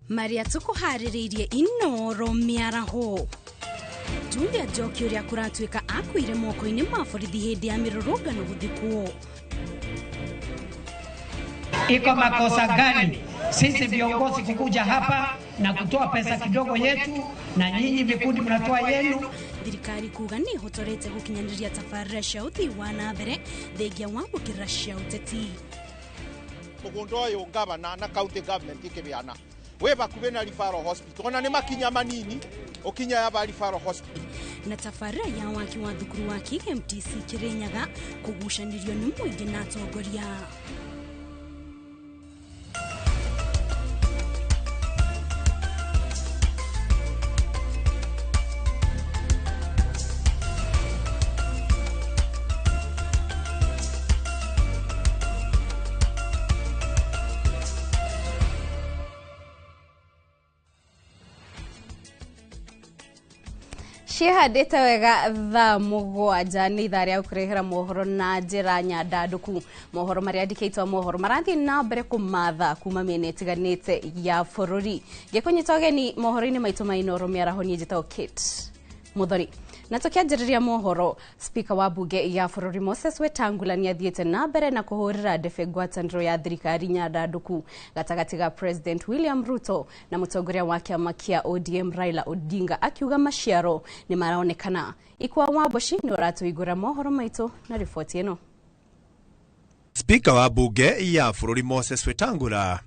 Maria tukuharĩrĩirie Inoro mĩaraho. Julia Njoki ũrĩa kũratuĩka akuire moko-inĩ ma borithi hĩndĩ ya mĩrũrũngano gũthikwo. Iko makosa gani sisi viongozi kukuja hapa na kutoa pesa kidogo yetu na nyinyi vikundi mnatoa yenu? Thirikari kuga nĩ ĩhotorete gũkinyanĩria tabarĩra cia ũthii wa na mbere thengia wa gũkĩra cia ũteti. Mũgũnda ũyũ ngavana na county government ĩkĩbeana wĩ hakuhĩ na Referral Hospital, ona nĩ makinya manini ũkinya ya Referral Hospital. Na tabarĩra ya waki wa thukuru wa KMTC Kirinyaga kũgucanĩrio nĩ mũingĩ na atongoria. Ciĩhandĩte wega thaa 7 nĩ ithaa rĩa gũkũrehera mohoro na njĩra nyandandũku. Mohoro marĩa andĩkĩtwo mohoro marathiĩ na mbere kũmatha kuma mĩena ĩtiganĩte ya bũrũri. Ngĩkũnyita ũgeni mohoro-inĩ maitũ ma Inoro mĩaraho, niĩ njĩtagwo Kate Muthoni. Na tukianjĩrĩria mohoro, Speaker wa bunge ya bũrũri Moses Wetangula nĩ athiĩte na mbere na kũhũrĩra ndebe ngwatanĩro ya thirikari nyandandũku gatagatĩ ga President William Ruto na mũtongoria wa kĩama kĩa ODM Raila Odinga, akiuga maciaro nĩ maronekana. Ikwa wa Mboci nĩ ũratũigũra mohoro maitũ na riboti ĩno. Spika wa bunge ya bũrũri Moses Wetangula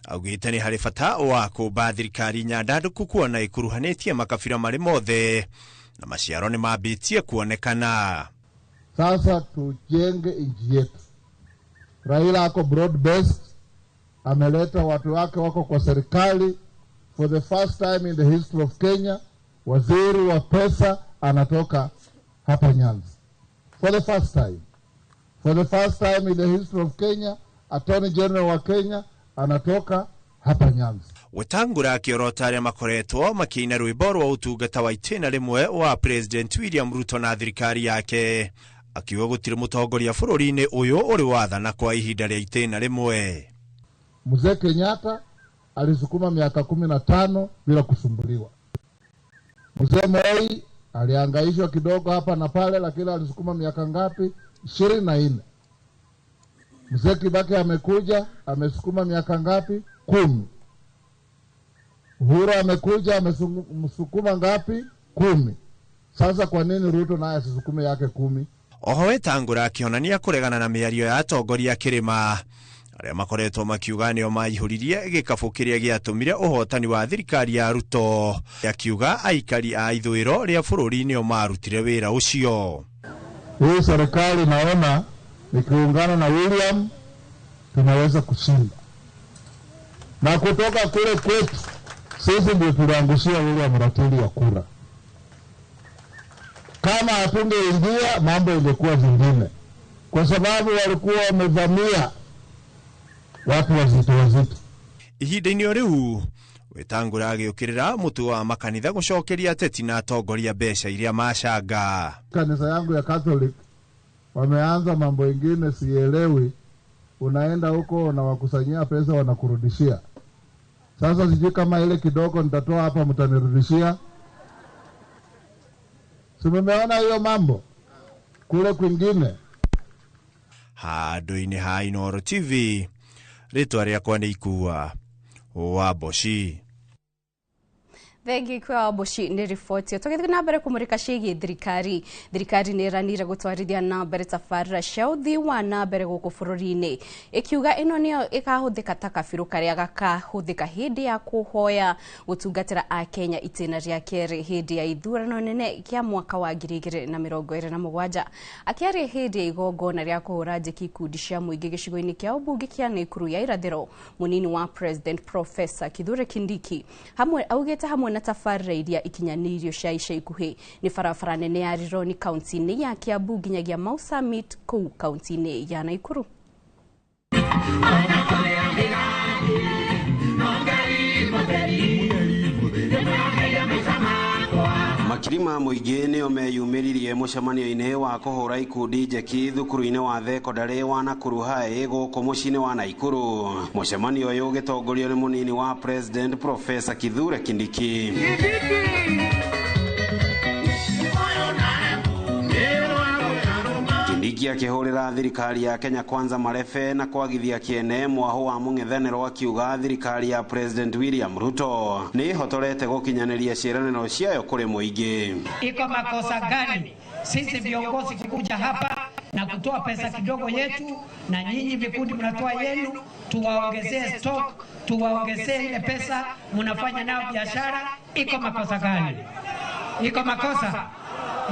augĩte nĩ harĩ bata wa kũmba thirikari nyandandũku kuona ĩkuruhanĩtie makabira marĩ mothe na maciaro nĩ mambĩtie kuonekana. Sasa tujenge nchi yetu. Raila ako broad based, ameleta watu wake wako kwa serikali. For the first time in the history of Kenya, waziri wa pesa anatoka hapa Nyanza. For the first time. For the first time in the history of Kenya, Attorney General wa Kenya anatoka hapa Nyanza. Wetangula akĩorota arĩa makoretwo makĩina rwĩmbo rwa ũtungata wa itĩna rĩmwe wa President William Ruto na thirikari yake, akiuga gũtirĩ mũtongoria bũrũri-inĩ ũyũ ũrĩ wathana kwa ihinda rĩa itĩna rĩmwe. Mzee Kenyatta alisukuma miaka 15 bila kusumbuliwa. Mzee Moi alihangaishwa kidogo hapa na pale, lakini alisukuma miaka ngapi? 24. Mzee Kibaki amekuja amesukuma miaka ngapi? 10. Uhuru amekuja amesukuma ngapi? 10. Sasa kwa nini Ruto naye asisukume yake 10? Oho Wetangula akĩonania kũregana na mĩario ya atongoria kĩrĩma arĩa makoretwo makiuga nĩo maihũririe gĩkabũ kĩrĩa gĩatũmire ũhotani wa thirikari ya Ruto, akiuga aikari a ithũĩro rĩa bũrũri nĩo marutire wĩra ũcio. Hii serikali naona nikiungana na William tunaweza kushinda. Na kutoka kule kwetu sisi ndio tuliangushia William ratili ya kura. Kama hatungeingia mambo ingekuwa vingine, kwa sababu walikuwa wamevamia watu wazito wazito. Ihinda-inĩ o rĩu Wetangula agĩũkĩrĩra mũtu wa makanitha gũcokeria ateti na atongoria mbeca iria macanga. Kanisa yangu ya Catholic wameanza mambo ingine sielewi. Unaenda huko na wakusanyia pesa wanakurudishia. Sasa sijui kama ile kidogo nitatoa hapa mtanirudishia. Si mmeona hiyo mambo kule kwingine. Handũ-inĩ ha Inoro TV, rĩtwa rĩakwa nĩ Ikua wa Mboci. Thengi kwa Mboci nĩ riboti. Tũgĩthiĩ na mbere kũmũrĩka ciĩgiĩ thirikari. Thirikari nĩ ĩranire gũtwarithia na mbere tabarĩra cia ũthii wa na mbere gũkũ bũrũri-inĩ, ĩkiuga ĩno nĩyo ĩkahũthĩka ta kabirũ karĩa gakahũthĩka hĩndĩ ya kũhoya gũtungatĩra Akenya itĩna rĩa kerĩ hĩndĩ ya ithurano nene kĩa mwaka wa 2027. Akĩaria hĩndĩ ya igongona rĩa kũhũra njeki ikundi cia mũingĩ gĩcigo-inĩ kĩa ũmbunge kĩa Nakuru ya irathĩro, mũnini wa President Professor Kithure Kindiki hamwe augĩte hamwe na tabarĩra iria ikinyanĩirio cia ica ikuhĩ nĩ barabara nene ya Rironi kaunti-inĩ ya Kiambu nginyagia Mau Summit kũu kaunti-inĩ ya Nakuru. Makiri ma mũingĩ nĩo meyumĩririe mũcemanio-inĩ wa kũhũra ikundi njeki thukuru-inĩ wa thekondarĩ wa Nakuru High gũkũ mũciĩ-inĩ wa Naikuru. Mũcemanio ũyũ ũgĩtongorio nĩ mũnini wa President Professor Kithure Kindiki. Kindiki akĩhũrĩra thirikari ya Kenya Kwanza marebe na kwagithia kĩene mwaho wa mũng'ethanĩro akiuga thirikari ya President William Ruto nĩ ĩhotorete gũkinyanĩria ciĩranĩro ciayo kũrĩ mũingĩ. Iko makosa gani sisi viongozi kukuja hapa na kutoa pesa kidogo yetu, na nyinyi vikundi mnatoa yenu, tuwaongezee stock, tuwaongezee ile pesa mnafanya nayo biashara? Iko makosa gani? Iko makosa?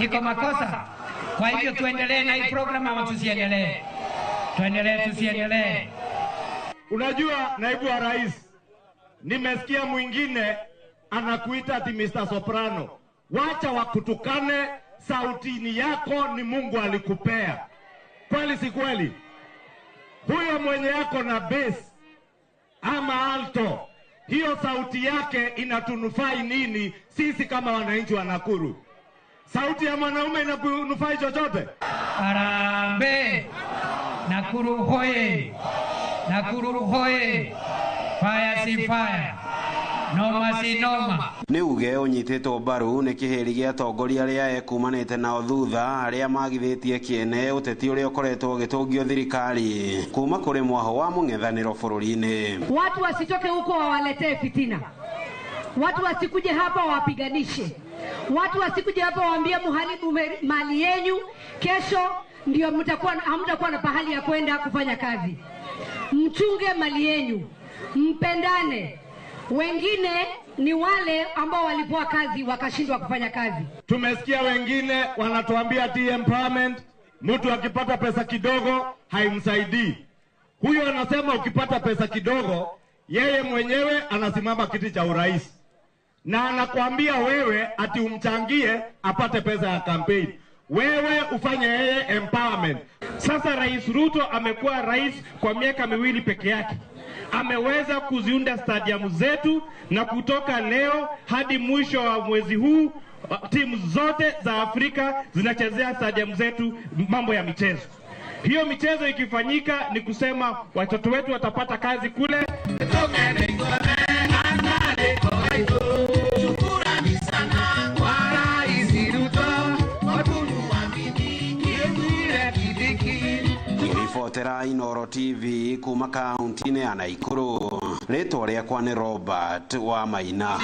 Iko makosa? Kwa hivyo tuendelee na hii program ama tusiendelee? Tuendelee, tusiendelee? Unajua naibu wa rais, nimesikia mwingine anakuita ati Mr. Soprano. Wacha wakutukane, sautini yako ni Mungu alikupea. Kweli si kweli? Huyo mwenye yako na bass ama alto, hiyo sauti yake inatunufai nini sisi kama wananchi wa Nakuru? Sauti ya mwanaume inakunufai chochote? Harambee! Nakuru hoye! Nakuru hoye! Fire si fire! Noma si noma. Nĩ uge ũnyitĩtwo mbaru nĩ kĩhĩri gĩa atongoria arĩa ekumanĩte nao thutha arĩa magithĩtie kĩene ũteti ũrĩa ũkoretwo ũgĩtũngio thirikari kuma kũrĩ mwaho wa mũng'ethanĩro bũrũri-inĩ. Watu wasitoke huko wawaletee fitina. Watu wasikuje hapa wawapiganishe. Watu wasikuje hapa waambie muharibu mali yenyu, kesho ndio mtakuwa hamtakuwa na pahali ya kwenda kufanya kazi. Mchunge mali yenyu, mpendane. Wengine ni wale ambao walipewa kazi wakashindwa kufanya kazi. Tumesikia wengine wanatuambia ati empowerment, mtu akipata pesa kidogo haimsaidii. Huyo anasema ukipata pesa kidogo, yeye mwenyewe anasimama kiti cha urais. Na anakuambia wewe ati umchangie apate pesa ya campaign. Wewe ufanye yeye empowerment. Sasa Rais Ruto amekuwa rais kwa miaka miwili peke yake. Ameweza kuziunda stadium zetu, na kutoka leo hadi mwisho wa mwezi huu timu zote za Afrika zinachezea stadium zetu mambo ya michezo. Hiyo michezo ikifanyika ni kusema watoto wetu watapata kazi kule. Ngĩribotera Inooro TV kuma kaunti-inĩ ya Naikuru, rĩtwa rĩakwa nĩ Robert wa Maina.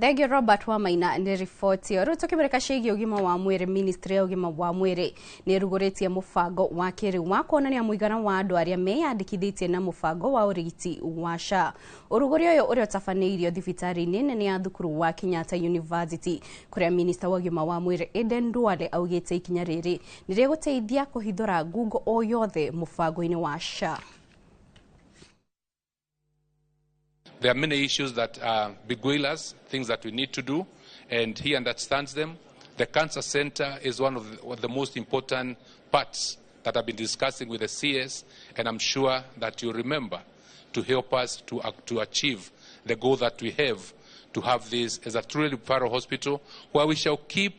Thengiũ Robert wa Maina nĩ riboti ĩyo. Rĩu tũkĩmũrĩka ciĩgiĩ ũgima wa mwĩrĩ, ministry ya ũgima wa mwĩrĩ nĩ ĩrugũrĩtie mũbango wa kĩrĩu wa kuonania mũigana wa andũ arĩa meyandĩkithĩtie na mũbango wa ũrigiti wa SHA. Ũrugũri ũyũ ũrĩa ũtabanĩirio thibitarĩ-inĩ nene ya thukuru wa Kenyatta University, kũrĩa minista wa ũgima wa mwĩrĩ Aden Duale augĩte ikinya rĩrĩ nĩ rĩgũteithia kũhithũra ngungo o yothe mũbango-inĩ wa SHA. There are many issues that beguile us, things that we need to do, and he understands them. The cancer center is one of the most important parts that I've been discussing with the CS, and I'm sure that you remember to help us to achieve the goal that we have, to have this as a truly referral hospital where we shall keep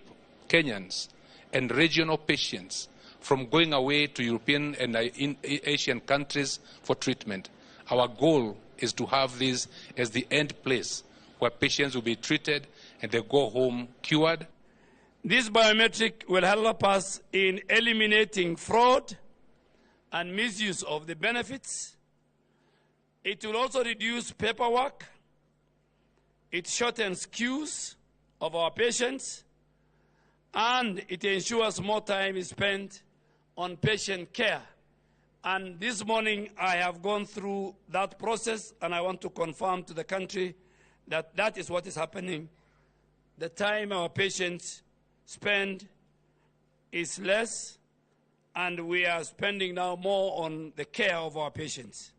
Kenyans and regional patients from going away to European and Asian countries for treatment. Our goal is to have this as the end place where patients will be treated and they go home cured. This biometric will help us in eliminating fraud and misuse of the benefits. It will also reduce paperwork. It shortens queues of our patients, and it ensures more time is spent on patient care. And this morning I have gone through that process, and I want to confirm to the country that that is what is happening. The time our patients spend is less, and we are spending now more on the care of our patients.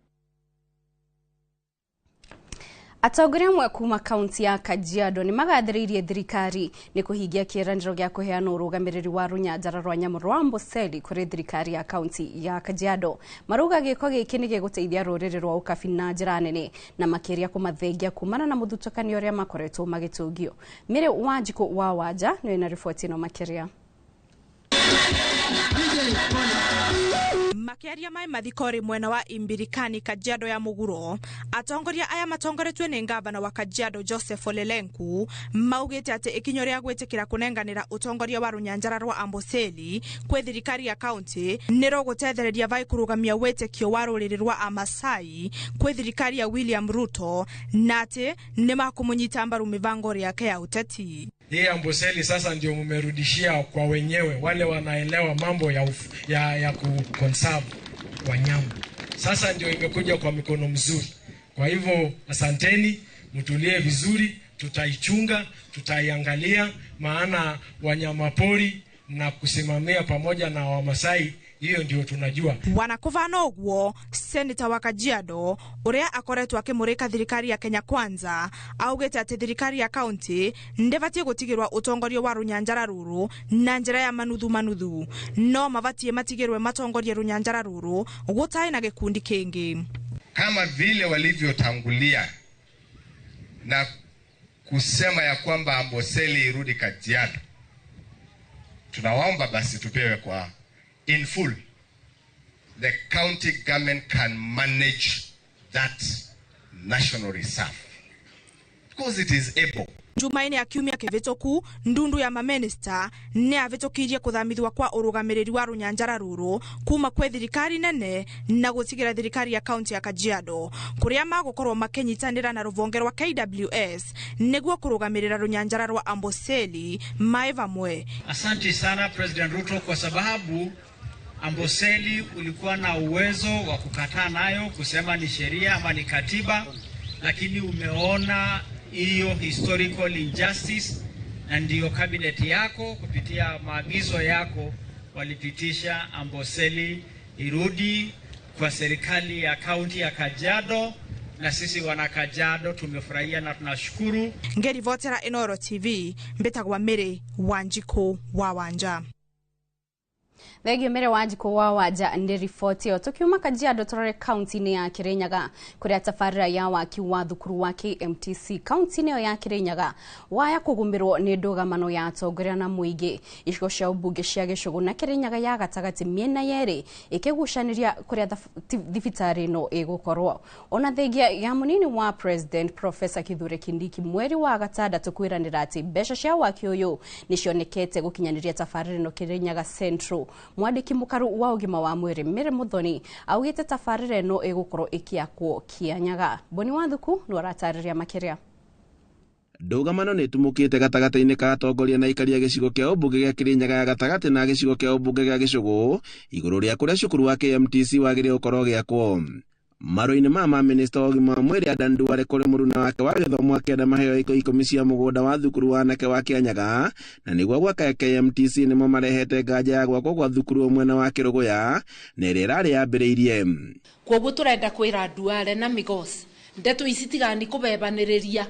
Atongoria amwe kuma kaunti ya Kajiado nĩ magathĩrĩirie thirikari nĩ kũhingia kĩĩranĩro gĩa kũheana ũrũgamĩrĩri wa rũnyanjara rwa nyamũ rwa Amboseli kũrĩ thirikari ya kaunti ya Kajiado. Marauga gĩko gĩkĩ nĩ gĩgũteithia rũrĩrĩ rwa Ukabi na njĩra nene na makĩria kũmathengia kumana na mũthutũkanio ũrĩa makoretwo magĩtũngio. Mary Wanjikũ wa Wanja nĩwe na riboti ĩno makĩria. Makiaria mai mathiko mwena wa Imbirikani Kajiado ya Muguro, atongoria aya matongoretwe ni ngavana wa Kajiado Joseph Ole Lenku maugite ati ikinyo ria gwitikira kunenganira utongoria wa runyanjara rwa Amboseli kwi thirikari ya kaunti ni rugutethereria vai kurugamia witikio wa ruriri rwa Amasai kwi thirikari ya William Ruto na ati ni makumunyita mbaru mivango yake ya uteti. Hii Amboseli sasa ndio mmerudishia kwa wenyewe wale wanaelewa mambo ya kuconserve wanyama. Sasa ndio imekuja kwa mikono mzuri. Kwa hivyo asanteni, mtulie vizuri, tutaichunga, tutaiangalia, maana wanyamapori na kusimamia pamoja na Wamasai, hiyo ndio tunajua. Wanakuvana uguo Senator wa Kajiado uria akoretwo akimurika thirikari ya Kenya Kwanza augite ati thirikari ya kaunti ndibatie gutigirwa utongoria wa runyanjara ruru na njira ya manuthu manuthu, no mabatie matigirwe matongorie runyanjara ruru gutai na gikundi kingi kama vile walivyotangulia na kusema ya kwamba Amboseli irudi Kajiado. Tunawaomba basi tupewe kwa in full. The county government can manage that national reserve because it is able. Jumaine ya kiumia kivitoku ndundu ya maminista ni avitukirie kuthamithwa kwa urugamiriri wa runyanjara ruru kuma kwe thirikari nene na gutigira thirikari ya kaunti ya Kajiado kuria magukorwo makinyitanira na ruvonge rwa KWS niguo kurugamirira runyanjara rwa Amboseli mae vamwe. Asante sana President Ruto kwa sababu Amboseli ulikuwa na uwezo wa kukataa nayo kusema ni sheria ama ni katiba, lakini umeona hiyo historical injustice na ndiyo cabinet yako kupitia maagizo yako walipitisha Amboseli irudi kwa serikali ya kaunti ya Kajiado, na sisi wana Kajiado tumefurahia na tunashukuru. Ngerivotera Inoro TV mbetagwa Mary Wanjiko wa Wanja. Thengio Mary Wanjiko wa Wanja ni riboti ĩyo. Tukiuma Kajiado turore kaunti-inĩ ya Kirinyaga kuria tabarĩra ya waki wa thukuru wa KMTC kaunti-inĩ ĩyo ya Kirinyaga waya kũgũmĩrwo nĩ ndũgamano ya atongoria na mũingĩ. Icigo cia ũmbunge cia Gĩcũgũ na Kirinyaga ya gatagatĩ mĩena yerĩ ĩkĩgucanĩria kũrĩa thibitarĩ ĩno ĩgũkorwo. Ona thengia ya mũnini wa President Professor Kithure Kindiki mweri wa gatandatũ kwĩranĩra atĩ mbeca cia waki ũyũ nĩcionekete gũkinyanĩria tabarĩra ĩno Kirinyaga Central. Mwandĩki mũkaru wa ũgima wa mwĩrĩ Mary Muthoni augĩte tabarĩra ĩno ĩgũkorwo ĩkĩakwo Kianyaga. Boni Wathuku nĩ aratarĩria makĩria. Ndũgamano nĩ ĩtumũkĩte gatagatĩ-inĩ ka atongoria na aikaria gĩcigo kĩa ũmbunge gĩa Kirinyaga ya gatagatĩ na gĩcigo kĩa ũmbunge gĩa Gĩcũgũ igũrũ rĩa kũrĩa cukuru wa KMTC wagĩrĩire gũkorwo gĩakwo. Marũa-inĩ ma mamĩnĩsta wa ũgima wa mwĩrĩ Adan Duale kũrĩ mũruna wake wa gĩthomo akĩenda maheo ĩko 10 cia mũgũnda wa thukuru wa anake wa Kianyaga na nĩguo gwaka KMTC nĩmo marehete nganja ya gwakwo gwa thukuru mwena wa Kĩrũgũya na ĩrĩa ĩrarĩ yambĩrĩirie. Kwoguo tũrenda kwĩra Duale na Migos ndeto ici tigani kũbebanĩrĩria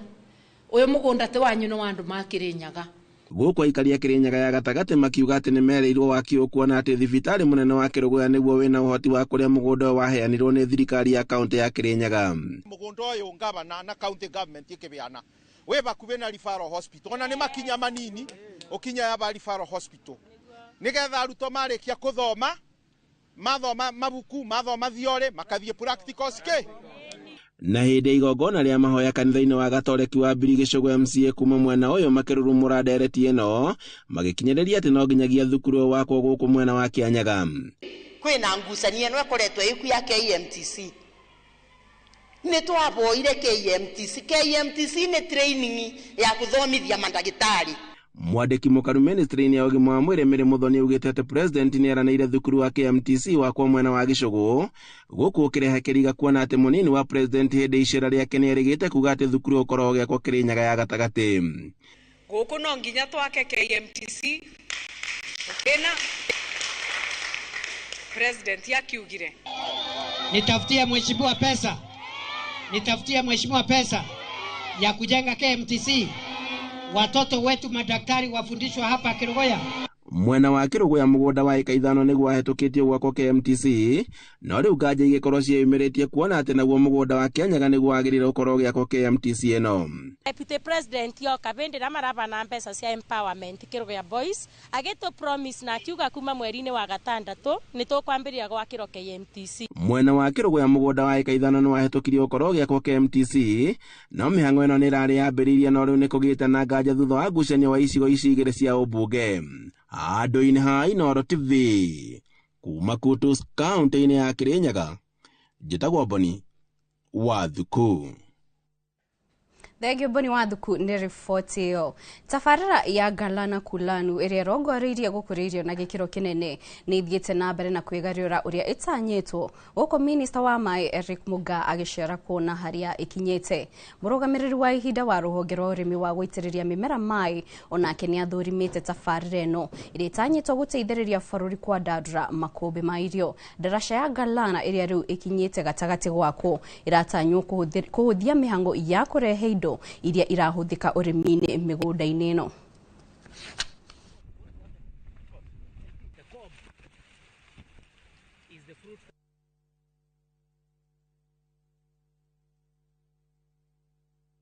ũyũ mũgũnda ti wanyu nĩ wa andũ ma Kirinyaga. Gũkũ aikaria Kirinyaga ya gatagatĩ makiuga atĩ nĩ mereirwo waki ũkuona atĩ thibitarĩ mũnene wa Kĩrũgũya nĩguo wĩna ũhoti wa kũrĩa mũgũnda ũyũ waheanirwo nĩ thirikari ya kaunti ya Kirinyaga. Mũgũnda ũyũ ngavana na county government ĩkĩbeana wĩ bakuhĩ na referral hospital, ona nĩ makinya manini ũkinya ya referral hospital nĩgetha arutwo marĩkia kũthoma mathoma mabuku mathoma theory makathiĩ practicals kĩ. Na hĩndĩ igongona rĩa mahoya kanitha-inĩ wa Gatoreki wa Mbiri Gĩcũgũ MCA kuma mwena ũyũ makĩrurumũra ndereti ĩno magĩkinyĩrĩria atĩ no nginyagia thukuru ũyũ wakwo gũkũ mwena wa Kianyaga. Kwĩna ngucanio ĩno ĩkoretwo ĩku ya KMTC. Nĩ twaboire KMTC. KMTC nĩ training ya gũthomithia mandagĩtarĩ. Mwandĩki mũkaru ministry-inĩ ya ũgima wa mwĩrĩ Mary Muthoni augĩte atĩ president nĩeranĩire thukuru wa KMTC wakwo mwena wa Gĩcũgũ gũkũ ũkĩrehe kĩriga kuona atĩ mũnini wa president hĩndĩ icera rĩake nĩerĩgĩte kuga atĩ thukuru ũkorwo ũgĩakwo Kĩrĩnyaga ya gatagatĩ. Gũkũ no nginya twake KMTC kena president yakiugire nitafutie mheshimiwa pesa, nitafutie mheshimiwa pesa. ya kujenga KMTC, watoto wetu madaktari wafundishwa hapa Kerugoya. Mwena wa Kerugoya mugunda wa eka 5 niguo wahetũkĩtio gwakwo KMTC, no rĩu nganja igĩkorwo ciĩyumĩrĩtie kuona atĩ naguo mũgũnda wa Kianyaga nĩguo wagĩrĩire gũkorwo ũgĩakwo KMTC ĩno. Deputy President yoka bindi na marabana mbeca cia empowerment Kerugoya Boys agĩtũ promise na akiuga kuma mweri-inĩ wa gatandatũ nĩ tũkwambĩrĩria gwakĩrwo KMTC. Mwena wa Kerugoya mũgũnda wa eka 5 nĩ wahetũkirio gũkorwo ũgĩakwo KMTC, no mĩhang'o ĩno nĩ ĩrarĩ yambĩrĩirie no rĩu nĩ kũgĩte na nganja thutha wa ngucanio wa icigo ici igĩrĩ cia ũmbunge. Andũ-inĩ ha Inooro TV kuma Kutus kaunti-inĩ ya Kirinyaga, njĩtagwo Boni wa Thuku. Thengio Boni wa Thuku nĩ riboti ĩyo. Tabarĩra ya Galana Kulanu ĩrĩa ĩrongoreirie gũkũrĩirio na gĩkĩro kĩnene nĩ ĩthiĩte na mbere na kwĩgariũra ũrĩa ĩtanyĩtwo, gũkũ minista wa maĩ Eric Mugaa agĩcera kuona harĩa ĩkinyĩte. Mũrũgamĩrĩri wa ihinda wa rũhonge rwa ũrĩmi wa gũitĩrĩria mĩmera maĩ onake nĩ athũrimĩte tabarĩra ĩno ĩrĩa ĩtanyĩtwo gũteithĩrĩria bũrũri kwandandũra makũmbĩ ma irio. Ndaraca ya Galana ĩrĩa rĩu ĩkinyĩte gatagatĩ gwakwo ĩratanywo kũhũthia mĩhang'o ya kũrehe indo iria irahũthĩka ũrĩmi-inĩ mĩgũnda-inĩ ĩno.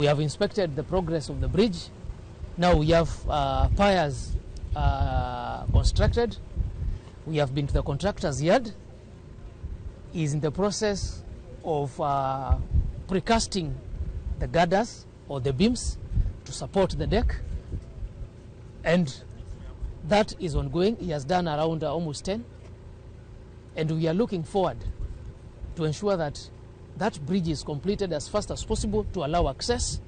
We have inspected the progress of the bridge. Now we have piers constructed. We have been to the contractor's yard. He is in the process of precasting the girders or the beams to support the deck, and that is ongoing. He has done around almost 10, and we are looking forward to ensure that that bridge is completed as fast as possible to allow access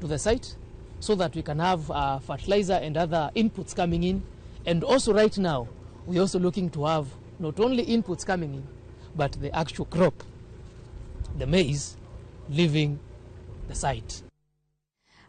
to the site so that we can have fertilizer and other inputs coming in. And also right now, we're also looking to have not only inputs coming in, but the actual crop, the maize, leaving the site.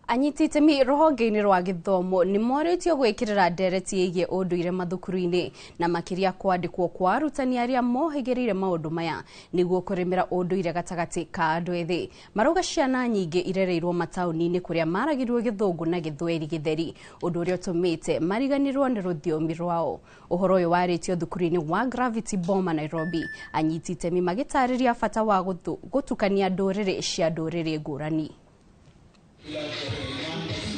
Anyiti itemi rũhonge-inĩ rwa gĩthomo nĩ morĩtio gwĩkĩrĩra ndereti ĩgiĩ ũndũire mathukuru-inĩ na makĩria kwandĩkwo kwa arutani arĩa mohĩgĩrĩire maũndũ maya nĩguo kũrĩmĩra ũndũire gatagatĩ ka andũ ethĩ. Marauga ciana nyingĩ irereirwo mataũni-inĩ kũrĩa maragĩrwo gĩthũngũ na gĩthweri gĩtheri, ũndũ ũrĩa ũtũmĩte mariganĩrwo nĩ rũthiomi rwao. Ũhoro ũyũ warĩtio thukuru-inĩ wa Gravity Boma Nairobi, anyiti itemi magĩtarĩria bata wa gũtukania ndũrĩrĩ cia ndũrĩrĩ ngũrani.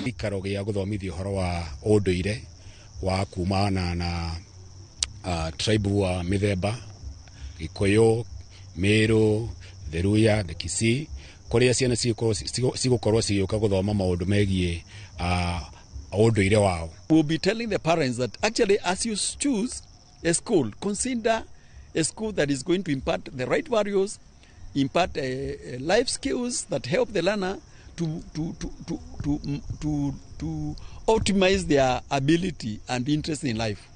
Gĩikaro gĩa gũthomithia ũhoro wa ũndũire wa kumana na tribe wa mĩthemba Gĩkũyũ, Meru, the Luhya, the Kisii, kũrĩa ciana cigũkorwo cigĩũka gũthoma maũndũ megiĩ ũndũire wao. We'll be telling the parents that actually as you choose a school, consider a school that is going to impart the right values, impart life skills that help the learner to optimize their ability and interest in life.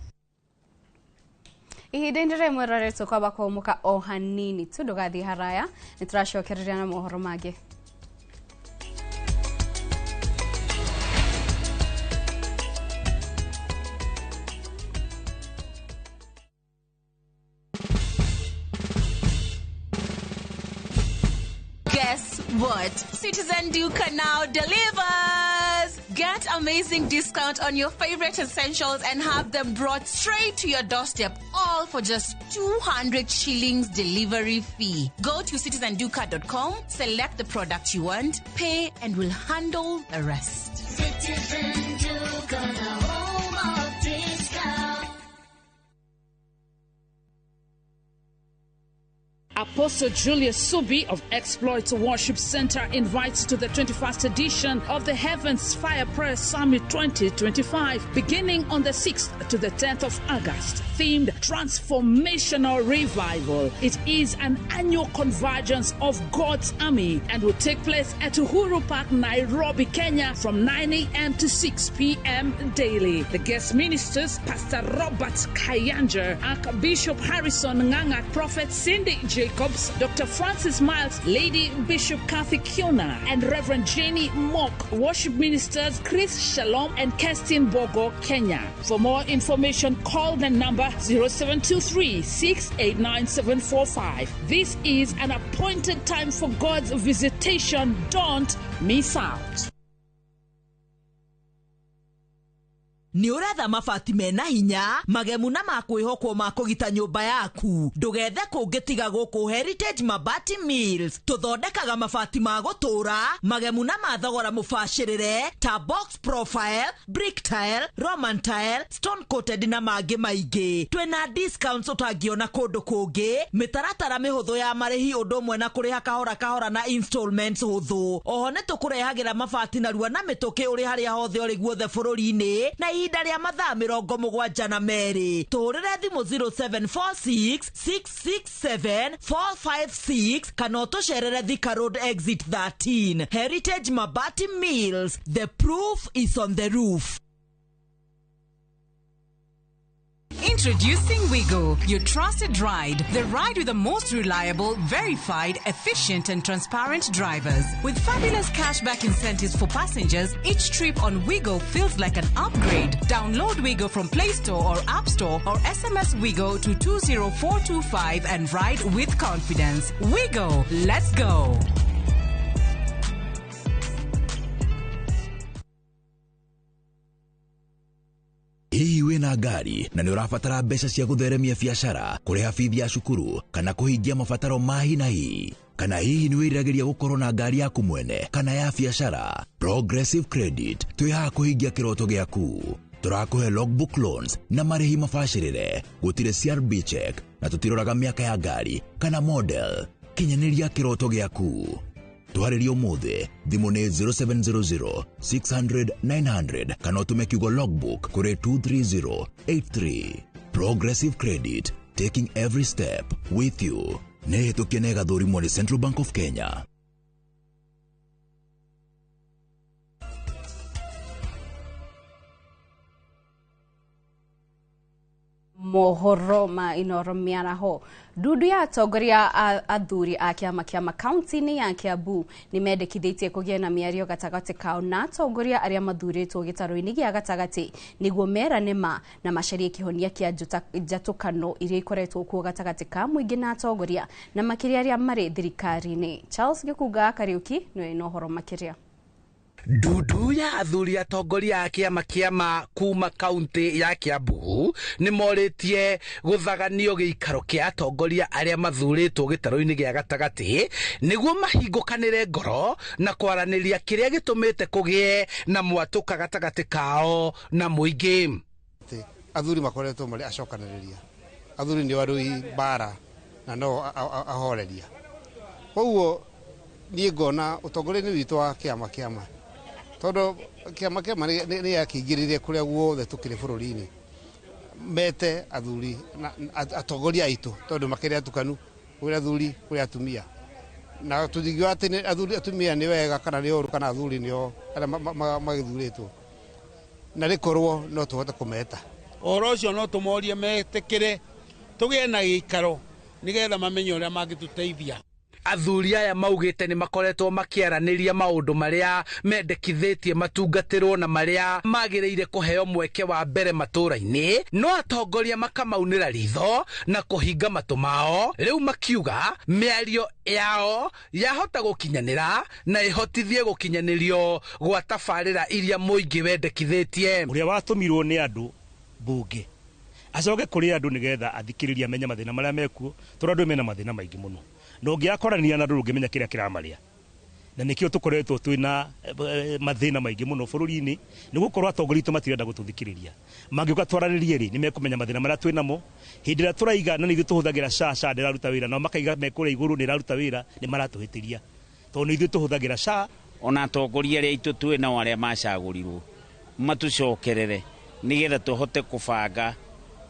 Ihinda-inĩ rĩmwe rĩrĩ tũkwamba kũhũmũka o hanini tu, ndũgathiĩ haraya, nĩ tũracokereria na mohoro mangĩ. Guess what? Citizen Duka now delivers! Get amazing discount on your favorite essentials and have them brought straight to your doorstep, all for just 200 shillings delivery fee. Go to citizenduka.com, select the product you want, pay, and we'll handle the rest. Citizen Duka, the home of discount. Apostle Julius Subi of Exploits Worship Center invites to the 21st edition of the Heavens Fire Prayer Summit 2025, beginning on the 6th to the 10th of August, themed Transformational Revival. It is an annual convergence of God's army and will take place at Uhuru Park, Nairobi, Kenya, from 9 a.m. to 6 p.m. daily. The guest ministers, Pastor Robert Kayanja, Archbishop Harrison Nganga, Prophet Cindy J. Jacobs, Dr. Francis Miles, Lady Bishop Kathy Kiona, and Reverend Jenny Mock. Worship ministers Chris Shalom and Kerstin Bogo, Kenya. For more information, call the number 0723 689 745. This is an appointed time for God's visitation. Don't miss out. Nĩ ũretha mabati mena hinya magemu na makwĩhokwo ma kũgita nyũmba yaku. Ndũgethe kũngĩ tiga gũkũ Heritage Mabati Mills. Tũthondekaga mabati ma gũtũũra magemu na ma thogora mũbacĩrĩre ta box profile, brick tile, roman tile, stone coated na mangĩ maingĩ. Twĩna discounts ũtangĩona kũndũ kũngĩ, mĩtaratara mĩhũthũ ya marĩhi ũndũ ũmwe na kũrĩha kahora kahora na installments hũthũ. Oho nĩ tũkũrehagĩra mabati narua na mĩtũkĩ ũrĩ harĩa hothe ũrĩ guothe bũrũri-inĩ na ihinda rĩa mathaa 72. Tũhũrĩre thimũ 0746 667 456 kana ũtũcerere Thika Road exit 13. Heritage Mabati Mills, the proof is on the roof. Introducing Wigo, your trusted ride. The ride with the most reliable, verified, efficient and transparent drivers. With fabulous cashback incentives for passengers, each trip on Wigo feels like an upgrade. Download Wigo from Play Store or App Store or SMS Wigo to 20425 and ride with confidence. Wigo, let's go. Hihi wĩna ngari na nĩ ũrabatara mbeca cia gũtheremia biacara, kũrĩha bithi ya cukuru kana kũhingia mabataro ma hi na hi? Kana hihi nĩ wĩriragĩria gũkorwo na ngari yaku mwene kana ya biacara? Progressive Credit twĩ haha kũhingia kĩroto gĩaku. Tũrakũhe logbook loans na marĩhi mabacĩrĩre, gũtirĩ CRB check na tũtiroraga mĩaka ya ngari kana model. Kinyanĩria kĩroto gĩaku. Twarĩrie ũmũthĩ, thimũ nĩ 0700 600 900 kana ũtũme kiugo logbook kũrĩ 23083. Progressive Credit, taking every step with you. Nĩ hĩtũkie na ĩgathũrimwo nĩ Central Bank of Kenya. Mohoro ma Inoro mĩaraho. Ndundu ya atongoria athuri a kĩama kĩa kaunti-inĩ ya Kiambu nĩ mendekithĩtie kũgĩa na mĩario gatagatĩ kao na atongoria arĩa mathurĩtwo gĩtarũ-inĩ gĩa gatagatĩ nĩguo merane ma na macarie kĩhonia kĩa njatũkano iria ikoretwo kuo gatagatĩ ka mũingĩ na atongoria na makĩria arĩa marĩ thirikari-inĩ. Charles Gĩkunga Kariũki nĩwe na ũhoro makĩria. Ndundu ya athuri atongoria a kĩama kĩama kuma kaunti ya Kiambu nĩ morĩtie gũthaganio gĩikaro kĩa atongoria arĩa mathurĩtwo gĩtarũ-inĩ gĩa gatagatĩ nĩguo mahingũkanĩre ngoro na kwaranĩria kĩrĩa gĩtũmĩte kũgĩe na mwatũka gatagatĩ kao na mũingĩ. Athuri makoretwo marĩ acokanĩrĩria, athuri nĩo arũi mbara na no ahoreria. Koguo niĩ ngona ũtongoria-inĩ witũ wa kĩama kĩama tondu kĩama kĩama nĩ yakĩingĩrire kũrĩa guothe tũkĩrĩ bũrũri-inĩ mete athuri na atongoria aitũ tondu makĩrĩ atukanu kũrĩ athuri kũrĩ atumia na tũthingiuga atĩ athuri atumia nĩ wega kana nĩ ũru kana athuri nĩo arĩa magĩthurĩtwo na rĩkorwo no tũhote kũmeta ũhoro ũcio no tũmorie metĩkĩre tũgĩe na gĩikaro nĩgetha mamenye ũrĩa mangĩtũteithia. Athuri aya maugĩte nĩ makoretwo makĩaranĩria maũndũ marĩa mendekithĩtie matungatĩrwo na marĩa magĩrĩire kũheo mweke wa mbere matũũra-inĩ, no atongoria makamaunĩra ritho na kũhinga matũ mao. Rĩu makiuga mĩario yao yahota gũkinyanĩra na ĩhotithie gũkinyanĩrio gwa tabarĩra iria mũingĩ wendekithĩtie. Ũrĩa watũmirwo nĩ andũ mbunge acoke kũrĩ andũ nĩgetha athikĩrĩrie amenye mathĩna marĩa mekuo, tondũ andũ mena mathĩna maingĩ mũno na ũngĩakorania na andũ ndũngĩmenya kĩrĩa kĩramarĩa, na nĩkĩo tũkoretwo twĩna mathĩna maingĩ mũno bũrũri-inĩ nĩ gũkorwo atongoria aitũ matirenda gũtũthikĩrĩria. Mangĩũka twaranĩrie rĩ, nĩ mekũmenya mathĩna marĩa twĩ namo. Hĩndĩ ĩrĩa tũraiga na nĩ ithuĩ tũhũthagĩra SHA, SHA ndĩraruta wĩra, nao makaiga me kũrĩa igũrũ nĩ ĩraruta wĩra, nĩ maratũhĩtĩria tondũ nĩ ithuĩ tũhũthagĩra SHA. Ona atongoria arĩa aitũ twĩ nao arĩa macagũrirwo matũcokerere nĩgetha tũhote kũbanga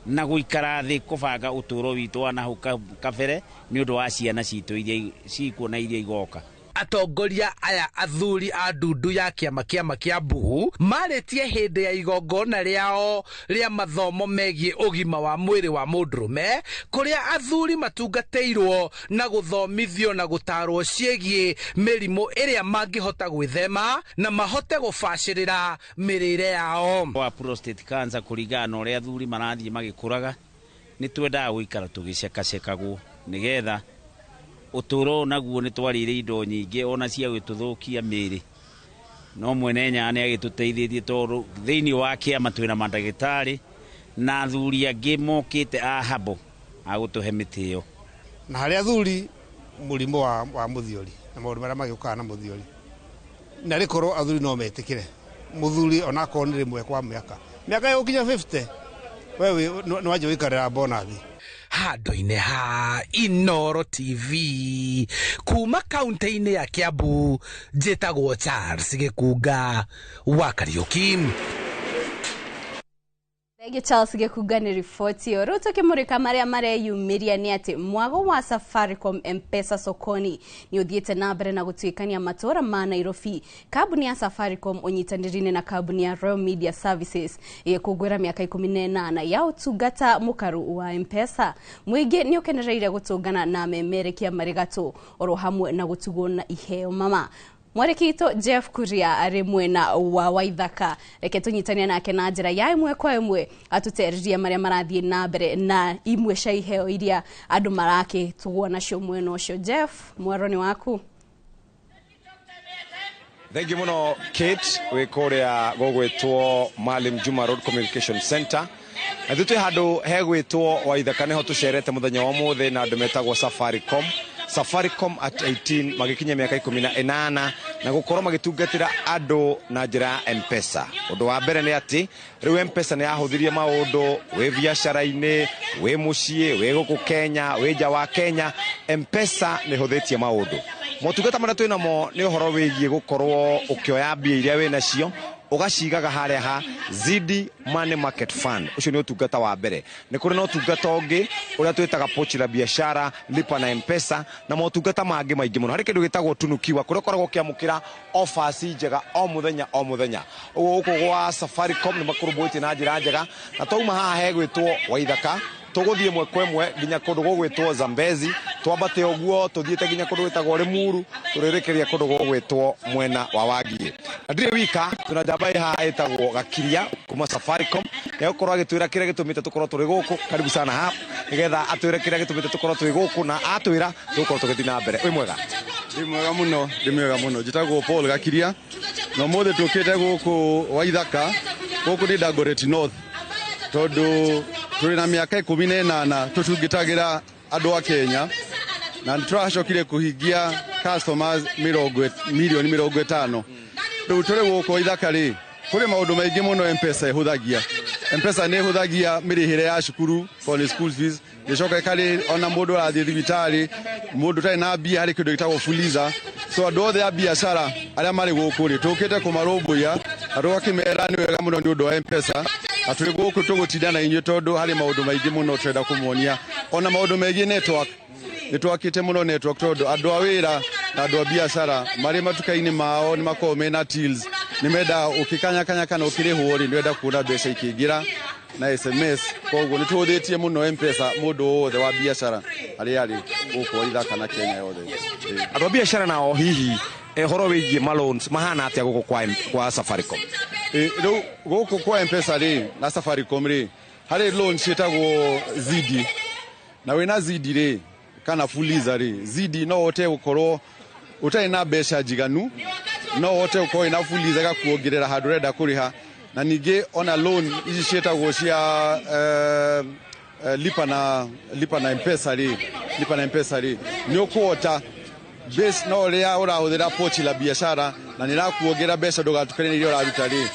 na gũikara thĩ kũbanga ũtũũro witũ wa nahau kabere nĩ ũndũ wa ciana citũ iria cikuo na iria igoka. Atongoria aya athuri a ndundu ya kĩama kĩa Mbuhu marĩtie hĩndĩ ya igongona rĩao rĩa mathomo megiĩ ũgima wa mwĩrĩ wa mũndũrũme, kũrĩa athuri matungatĩirwo na gũthomithio na gũtarwo ciĩgiĩ mĩrimũ ĩrĩa mangĩhota gwĩthema na mahote gũbacĩrĩra mĩrĩre yao. Wa prostate cancer kũringana na ũrĩa athuri marathiĩ magĩkũraga, nĩ twendaga gũikara tũgĩcekacekagwo nĩgetha ũtũũro naguo nĩ twarĩire indo nyingĩ ona cia gũtũthũkia mĩĩrĩ, no mwene Nyaga nĩ agĩtũteithĩtie tondũ thĩinĩ wa kĩama twĩna mandagĩtarĩ na athuri angĩ mokĩte a habo a gũtũhe mĩtĩ ĩyo. Na harĩ athuri mũrimũ wa mũthiori na maũndũ marĩa magĩũkaga na mũthiori, na rĩkorwo athuri no metĩkĩre mũthuri onakorwo nĩ rĩmwe kwa mĩaka ĩgũkinya 50 wewe nĩ wanjia gũikarĩra bonathi. Handũ-inĩ ha Inooro TV kuma kaunti-inĩ ya Kiambu, njĩtagwo Charles Gĩkunga wa Kariũki. Thengiũ Charles Gĩkunga nĩ riboti ĩyo. Rĩu tũkĩmũrĩka marĩa mareyumĩria nĩ atĩ mwago wa Safaricom M-Pesa sokoni nĩ ũthiĩte na mbere na gũtuĩkania matũũra ma Nairobi. Kambuni ya Safaricom ũnyitanĩri-inĩ na kambuni ya Royal Media Services ĩgĩkũngũĩra mĩaka 18 ya ũtungata mũkaru wa M-Pesa. Mũingĩ nĩ ũkenereire gũtũngana na memerekia marĩ gatũ oro hamwe na gũtugwo na iheo mama. Mwarĩki witũ Jeff Kuria arĩ mwena wa Waithaka, reke tũnyitane nake na njĩra ya ĩmwe kwa ĩmwe atũtererie marĩa marathiĩ na mbere na imwe cia iheo iria andũ marakĩtugwo nacio mwena ũcio. Jeff, mwaro nĩ waku. Thengiũ mũno Kate, wĩ kũrĩa gũgwĩtwo Maalim Juma Road Communication Center. Na ithuĩ twĩ handũ hegwĩtwo Waithaka, nĩho tũcerete mũthenya wa ũmũthĩ na andũ metagwo Safaricom. Safaricom at 18 magĩkinya mĩaka 18 na gũkorwo magĩtungatĩra andũ na njĩra ya M-Pesa. Ũndũ wa mbere nĩ atĩ rĩu M-Pesa nĩ yahũthirie maũndũ wĩ biacara-inĩ, wĩ mũciĩ, wĩ gũkũ Kenya, wĩ nja wa Kenya. M-Pesa nĩ ĩhũthĩtie maũndũ. Motungata marĩa twĩ namo nĩ ũhoro wĩgiĩ gũkorwo ũkĩoya mbia iria wĩ nacio ũgacigaga harĩa ha Zidi Money Market Fund. Ũcio nĩ ũtungata wa mbere. Nĩ kũrĩ na ũtungata ũngĩ ũrĩa twĩtaga pochi la biashara, lipa na M-Pesa na motungata mangĩ maingĩ mũno. Harĩ kĩndũ gĩtagwo tunukiwa kũrĩa ũkoragwo ũkĩamũkĩra offers njega o mũthenya o mũthenya. Ũguo gũkũ gwa Safaricom nĩ makũrũmbũĩtie na njĩra njega, na twauma haha hegwĩtwo Waithaka tũgũthiĩ ĩmwe kwa ĩmwe nginya kũndũ gũgwĩtwo Zambezi, twambate ũguo tũthiĩte nginya kũndũ gwĩtagwo Limuru, tũrĩrĩkĩria kũndũ gũgwĩtwo mwena wa Wangigĩ. Na ndirĩ wika, twĩna njamba ĩ haha ĩtagwo Gakiria kuma Safaricom, nĩegũkorwo agĩtwĩra kĩrĩa gĩtũmĩte tũkorwo tũrĩ gũkũ. Karibu sana haha nĩgetha atwĩre kĩrĩa gĩtũmĩte tũkorwo twĩ gũkũ, na atwĩra tũgũkorwo tũgĩthiĩ na mbere. Wĩ mwega? Ndĩ mwega mũno, ndĩ mwega mũno. Njĩtagwo Paul Gakiria na ũmũthĩ tũkĩte gũkũ Waithaka, gũkũ nĩ Dagoretti North, tondũ tũrĩ na mĩaka 18 tũtungĩtagĩra andũ a Kenya, na nĩ tũracokire kũhingia customers milioni 50. Rĩu tũrĩ gũkũ Waithaka rĩ, kũrĩ maũndũ maingĩ mũno M-Pesa ĩhũthagia. M-Pesa nĩ ĩhũthagia mĩrĩhĩre ya cukuru, for school fees, ĩcoka ĩkarĩ ona mũndũ arathiĩ thibitarĩ, mũndũ ũtarĩ na mbia harĩ kĩndũ gĩtagwo Fuliza. So andũ othe a biacara arĩa marĩ gũkũ rĩ, tũkĩte kũmarũmbũiya na tũgakĩmera nĩ wega mũno nĩ ũndũ wa M-Pesa, na tũrĩ gũkũ tũgũtinda na inyuĩ tondũ harĩ maũndũ maingĩ mũno tũrenda kũmuonia, ona maũndũ megiĩ network. Nĩ twakĩte mũno network tondũ andũ a wĩra na andũ a biacara marĩ matuka-inĩ mao nĩ makoragwo mena tills, nĩ mendaga ũkĩkanyakanya kana ũkĩrĩhwo rĩ, nĩ wenda kuona mbeca ikĩingĩra na SMS. Koguo nĩ tũhũthĩtie mũno M-Pesa mũndũ wothe wa biacara harĩa arĩ gũkũ Waithaka na Kenya yothe. Andũ a biacara nao hihi ũhoro wĩgiĩ maloans mahana atĩa gũkũ kwa Safaricom? Rĩu gũkũ kwa M-Pesa rĩ na Safaricom rĩ, harĩ loan ciĩtagwo Zidi, na wĩna Zidi rĩ kana Fuliza rĩ, Zidi no ũhote gũkorwo ũtarĩ na mbeca njiganu, no ũhote gũkorwo wĩna Fuliza ĩgakuongerera handũ ũrenda kũrĩha. Na ningĩ ona loan ici ciĩtagwo cia lipa na M-Pesa rĩ, lipa na M-Pesa rĩ, nĩ ũkũhota base no ũrĩa ũrahũthĩra pochi la biashara na nĩ ĩrakuongerera mbeca ndũgatukanie na iria ũraruta rĩ,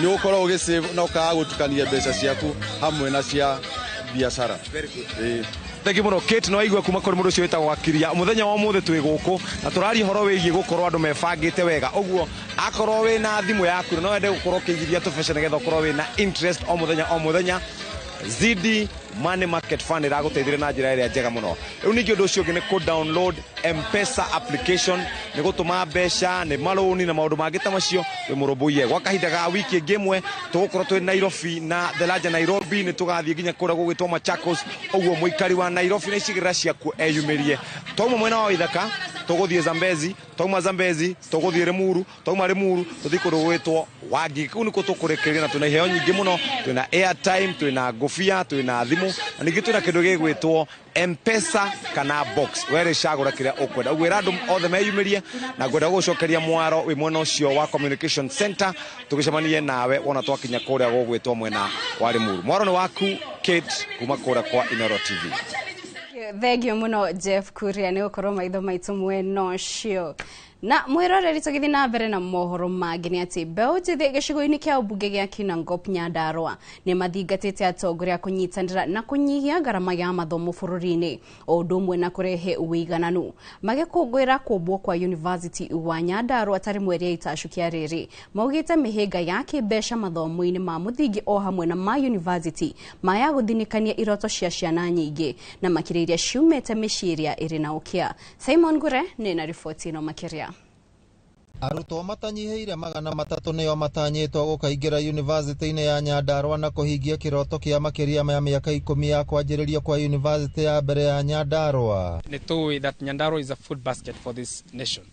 nĩ ũgũkorwo ũgĩsave na ũkaga gũtukania mbeca ciaku hamwe na cia biacara. Thengiũ mũno Kate, no waigua kuma kũrĩ mũndũ ũcio wĩtagwo Gakiria. Mũthenya wa ũmũthĩ twĩ gũkũ na tũraria ũhoro wĩgiĩ gũkorwo andũ mebangĩte wega. Ũguo akorwo wĩna thimũ yaku no wende gũkorwo ũkĩigithia tũbeca nĩgetha ũkorwo wĩna interest o mũthenya o mũthenya, Zidi Money Market Fund ĩragũteithĩrĩria na njĩra ĩrĩa njega mũno. Rĩu ningĩ ũndũ ũcio ũngĩ nĩ kũ download M-Pesa application, nĩ gũtũma mbeca, nĩ marũni na maũndũ mangĩ ta macio wĩ mũrũmbũiye. Gwa kahinda ga wiki ĩngĩ ĩmwe tũgũkorwo twĩ Nairobi na The Larger Nairobi, nĩ tũgathiĩ nginya kũrĩa gũgwĩtwo Machakos, ũguo mũikari wa Nairobi na icigĩrĩra ciakuo eyumĩrie. Twauma mwena wa Waithaka tũgũthiĩ Zambezi, twauma Zambezi tũgũthiĩ Limuru, twauma Limuru tũthiĩ kũndũ gũgwĩtwo Wangigĩ. Kũu nĩkuo tũkũrĩkĩrĩria na twĩna iheo nyingĩ mũno, twĩna airtime, twĩna ngũbia, twĩna thimũ na ningĩ twĩna kĩndũ gĩgwĩtwo M-Pesa kana box. We rĩcagũra kĩrĩa ũkwenda. Ũguo ĩra andũ othe meyumĩrie na ngwenda gũgũcokeria mwaro wĩ mwena ũcio wa Communication Center, tũgĩcemanie nawe wona twakinya kũrĩa gũgwĩtwo mwena wa Limuru. Mwaro nĩ waku Kate kuma kũrĩa kwa Inooro TV. Thengio muno Jeff Kuria nĩ gũkorwo maitho maitũ mwena ũcio. Na mwĩroreri, tũgĩthiĩ na mbere na mohoro mangĩ nĩ atĩ mbeũ njĩthĩ gĩcigo-inĩ kĩa ũmbunge gĩa Kinangop Nyandarua nĩ mathingatĩte atongoria kũnyitanĩra na kũnyihia ngarama ya mathomo bũrũri-inĩ o ũndũ ũmwe na kũrehe ũigananu. Magĩkũngũĩra kũmbwo kwa University wa Nyandarua tarĩ mweri itacukia rĩrĩ, maugĩte mĩhĩnga ya kĩmbeca mathomo-inĩ ma mũthingi o hamwe na ma university maya gũthinĩkania iroto cia ciana nyingĩ na makĩria iria ciumĩte mĩciĩ ĩrĩa ĩrĩ na ũkĩa. Simon Ngure nĩ na riboti ĩno makĩria. Arutwo matanyihĩire 300 nĩo matanyĩtwo gũkaingĩra yunivasĩtĩ-inĩ ya Nyandarua na kũhingia kĩroto kĩa makĩria ma mĩaka 10 ya kwanjĩrĩrio kwa yunivasĩtĩ ya mbere ya Nyandarua. Nĩ tũĩ that Nyandarua is a food basket for this nation.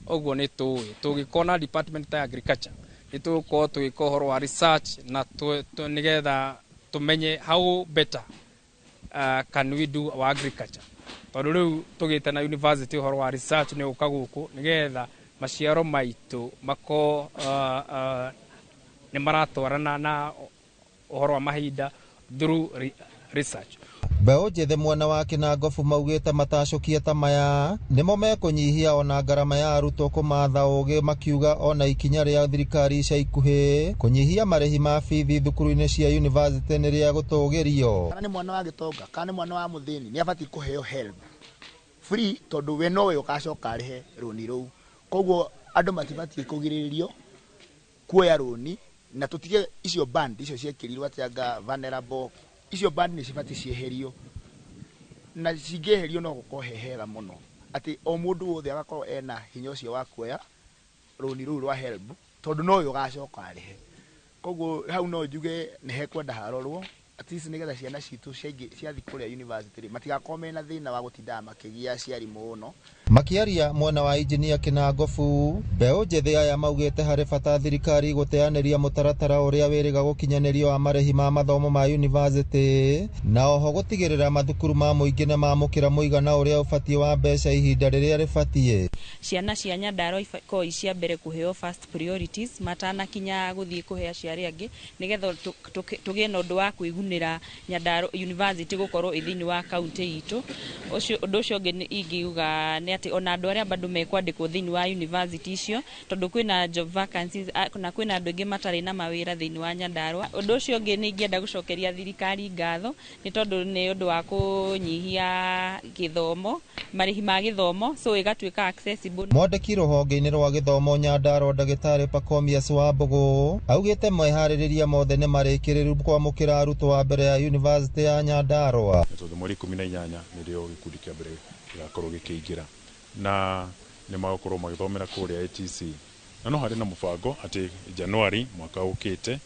Ũguo nĩ tũĩ tũgĩkorwo na department ta agriculture nĩ tũgũkorwo tũgĩka ũhoro wa research na nĩgetha tũmenye how better can we do our agriculture. Tondũ rĩu tũgĩte na university ũhoro wa research nĩ ũka gũkũ nĩgetha maciaro maitũ mako nĩ maratwarana na ũhoro wa mahinda through research. Mbeũ njĩthĩ mwena wa Kinangofu maugĩte matacũkie ta maya nĩmo mekũnyihia ona ngarama ya arutwo kũmatha ũgĩ, makiuga ona ikinya rĩa thirikari ica ikuhĩ kũnyihia marĩhi ma bithi thukuru-inĩ cia yunivasĩtĩ nĩ rĩa gũtũgĩrio. Kana nĩ mwana wa gĩtonga kana nĩ mwana wa mũthĩni nĩ abatiĩ kũheo HELB free tondũ we nowe ũgacoka arĩhe rũni rũu. Koguo andũ matibatiĩ kũgirĩrĩrio kuoya rũni na tũtige icio band icio ciekĩrirwo atĩ anga vulnerable, icio band nĩ cibatiĩ cieherio na cingĩeherio no gũkorwo he hega mũno atĩ o mũndũ wothe agakorwo ena hinya ũcio wa kuoya rũni rũu rwa HELB tondũ nowe ũgacoka arĩhe. Koguo hau no njuge nĩ hekwenda harorwo at least nĩgetha ciana citũ ciathiĩ kũrĩa university rĩ matigakorwo mena thĩna wa gũtindaga makĩgia aciari mũno. Makĩaria mwena wa injinia Kinangofu, mbeũ njĩthĩ aya maugĩte harĩ bata thirikari gũteanĩria mũtaratara ũrĩa wĩrĩga gũkinyanĩrio wa marĩhi ma mathomo ma yunivasĩtĩ na oho gũtigĩrĩra mathukuru ma mũingĩ nĩ mamũkĩra mũigana ũrĩa ũbatiĩ wa mbeca ihinda rĩrĩa rĩbatiĩ. Ciana cia Nyandarua ikorwo cia mbere kũheo first priorities matanakinya gũthiĩ kũhe aciari angĩ nĩgetha tũgĩe na ũndũ wa kwĩgunĩra Nyandarua University gũkorwo ĩ thĩinĩ wa kaunti itũ. Ũndũ ũcio ũngĩ ingiuga nĩ atĩ ona andũ arĩa bado mekwandĩkwo thĩinĩ wa university icio tondũ kwĩna job vacancies na kwĩna andũ aingĩ matarĩ na mawĩra thĩinĩ wa Nyandarua. Ũndũ ũcio ũngĩ nĩ ingĩenda gũcokeria thirikari ngatho nĩ tondũ nĩ ũndũ wa kũnyihia gĩthomo, marĩhi ma gĩthomo, so ĩgatuĩka accessible. Mwandĩki rũhonge-inĩ rwa gĩthomo Nyandarua ndagĩtarĩ Pacomius Wambũgũ augĩte meharĩrĩria mothe nĩ marĩkĩrĩru kwamũkĩra arutwo a mbere ya yunivasĩtĩ ya Nyandarua. Tondũ mweri 18 nĩrĩo gĩkundi kĩa mbere gĩgakorwo gĩkĩingĩra na nĩ magũkorwo magĩthomera kũrĩa ATC na no harĩ na mũbango atĩ Januari mwaka ũkĩte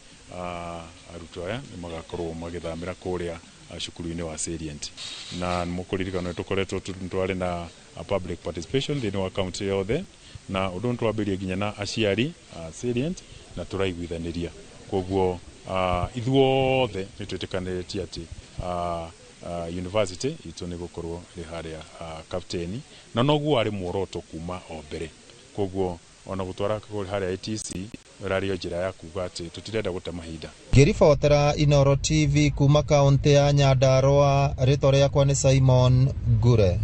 arutwo aya nĩ magakorwo magĩthamĩra kũrĩa cukuru-inĩ wa Salient. Na mũkũririkana tũkoretwo twarĩ na public participation thĩinĩ wa county yothe na ũndũ nĩ twambĩrĩrie nginya na aciari a Salient na tũraiguithanĩria. Koguo ithuothe nĩ twĩtĩkanĩrĩtie atĩ university itũ nĩ gũkorwo ĩ harĩa Kapteni na noguo arĩ muoroto kuma o mbere. Koguo ona gũtwara harĩa ATC ĩrarĩ o njĩra ya kuga atĩ tũtirenda gũte mahinda. Ngĩribotera Inooro TV kuma kaunti ya Nyandarua, rĩtwa rĩakwa nĩ Simon Ngure.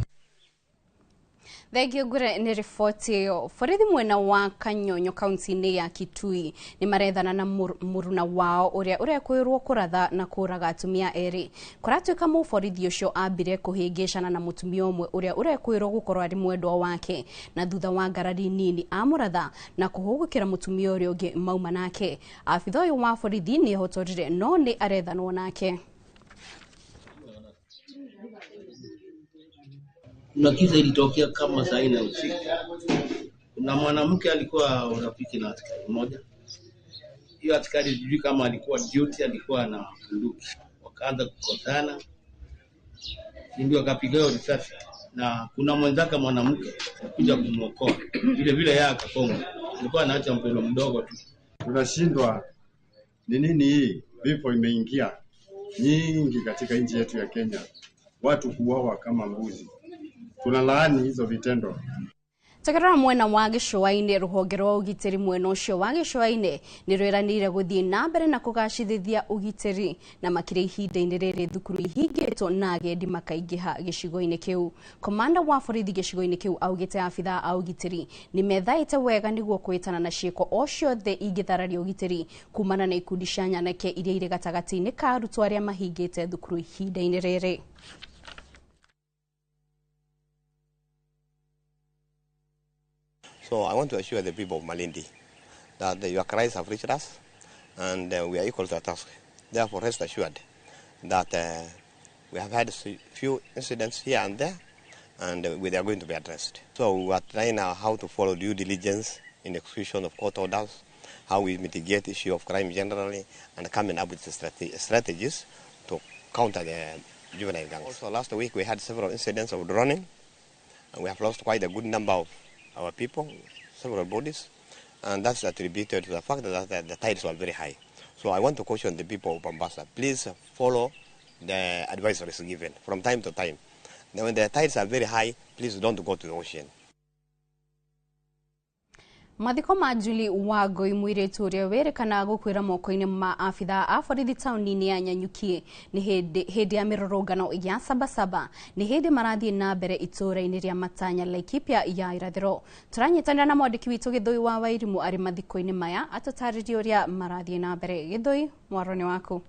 Thengio Ngure nĩ riboti ĩyo. Borithi mwena wa Kanyonyo kaunti-inĩ ya Kitui nĩ marethana na mũruna wao ũrĩa ũrekwĩrwo kũratha na kũraga atumia erĩ. Kũratuĩka mũborithi ũcio ambire kũhĩngĩcana na mũtumia ũmwe ũrĩa ũrekwĩrwo gũkorwo arĩ mwendwa wake na thutha wa ngarari nini amũratha na kũhũgũkĩra mũtumia ũrĩa ũngĩ mauma nake. Abitha ũyũ wa borithi nĩ ehotorire no nĩ arethanwo nake. Kuna kisa ilitokea kama saa 4 usiku. Kuna mwanamke alikuwa urafiki na askari mmoja. Hiyo askari sijui kama alikuwa duty, alikuwa na bunduki. Wakaanza kukosana, ndio akapiga risasi, na kuna mwenzake mwanamke alikuja kumwokoa vile vile, yeye akakoma. Alikuwa anaacha mpelo mdogo tu. Tunashindwa ni nini hii? Vifo imeingia nyingi katika nchi yetu ya Kenya, watu huuawa kama mbuzi. Tunalaani hizo vitendo. Tukirora mwena wa gĩcũa-inĩ, rũhonge rwa ũgitĩri mwena ũcio wa gĩcũa-inĩ nĩ rwĩranĩire gũthiĩ na mbere na kũgacĩrithia ũgitĩri na makĩria ihinda-inĩ rĩrĩ thukuru ihingĩtwo na agendi makaingĩha gĩcigo-inĩ kĩu. Komanda wa borithi gĩcigo-inĩ kĩu augĩte abithaa a ũgitĩri nĩ methaĩte wega nĩguo kwĩtana na ciĩko o ciothe ingĩthararia ũgitĩri kumana na ikundi cia nyanake iria irĩ gatagatĩ-inĩ ka arutwo arĩa mahingĩte thukuru ihinda-inĩ rĩrĩ. So I want to assure the people of Malindi that your cries have reached us and we are equal to the task. Therefore, rest assured that we have had few incidents here and there, and they are going to be addressed. So we are trying now how to follow due diligence in execution of court orders, how we mitigate issue of crime generally, and coming up with strategies to counter the juvenile gangs. Also, last week we had several incidents of drowning, and we have lost quite a good number of our people, several bodies, and that's attributed to the fact that the tides were very high. So I want to caution the people of Mombasa, please follow the advisories given from time to time. Now, when the tides are very high, please don't go to the ocean. Mathiko ma Julie Wangui mũirĩtu ũrĩa wĩrĩkanaga gũkuĩra moko-inĩ ma abithaa a borithi taũni-inĩ ya Nanyuki nĩ hĩndĩ ya mĩrũrũngano ya Sabasaba nĩ hĩndĩ marathiĩ na mbere itũũra-inĩ rĩa Matanya, Laikipia ya irathĩro. Tũranyitanĩra na mwandĩki witũ Gĩthũi wa Wairimu arĩ mathiko-inĩ maya atũtarĩrie ũrĩa marathiĩ na mbere. Gĩthũi, mwaro nĩ waku.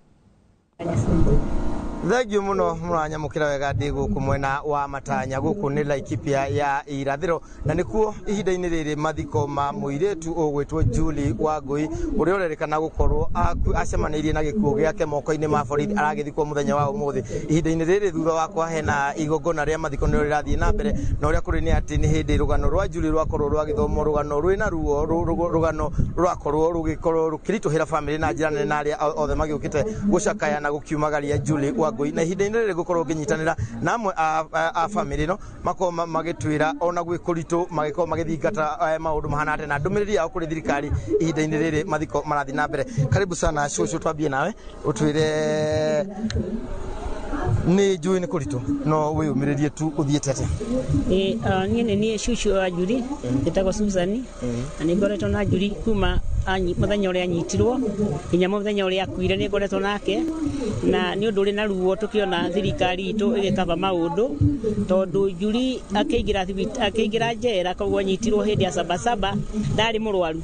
Thengiũ mũno mũranyamũkĩra wega ndĩ gũkũ mwena wa Matanya, gũkũ nĩ Laikipia ya irathĩro, na nĩkuo ihinda-inĩ rĩrĩ mathiko ma mũirĩtu ũgwĩtwo Julie Wangui ũrĩa ũrerĩkana gũkorwo acemanĩirie na gĩkuũ gĩake moko-inĩ ma borithi aragĩthikwo mũthenya wa ũmũthĩ. Ihinda-inĩ rĩrĩ thutha wakwa hena igongona rĩa mathiko nĩrĩo rĩrathiĩ na mbere, na ũrĩa kũrĩ nĩ atĩ nĩ hĩndĩ rũgano rwa Julie rwakorwo rwagĩthomwo, rũgano rwĩna ruo, rũgano rwakorwo rũgĩkorwo rũkĩritũhĩra bamĩrĩ na njĩra nene, na arĩa othe magĩũkĩte gũcakaya na gũkiumagaria Julie Wangui. Na ihinda-inĩ rĩrĩ gũkorwo ngĩnyitanĩra na amwe a bamĩrĩ ĩno makorwo magĩtwĩra ona gwĩ kũritũ magĩkorwo magĩthingata maũndũ mahana atĩa na ndũmĩrĩri yao kũrĩ thirikari ihinda-inĩ rĩrĩ mathiko marathiĩ na mbere. Karibu sana cũcũ, twambie nawe ũtwĩre nĩ njũĩ nĩ kũritũ no wĩyũmĩrĩrie tu ũthiĩte atĩa? Niĩ nĩ niĩ cũcũ wa Julie, njĩtagwo Susan, na nĩ ngoretwo na Julie kuma mũthenya ũrĩa anyitirwo nginya mũthenya ũrĩa akuire, nĩ ngoretwo nake, na nĩ ũndũ ũrĩ na ruo tũkĩona thirikari itũ ĩgĩkaba maũndũ, tondũ Julie akĩingĩra njera, koguo anyitirwo hĩndĩ ya Sabasaba, ndarĩ mũrwaru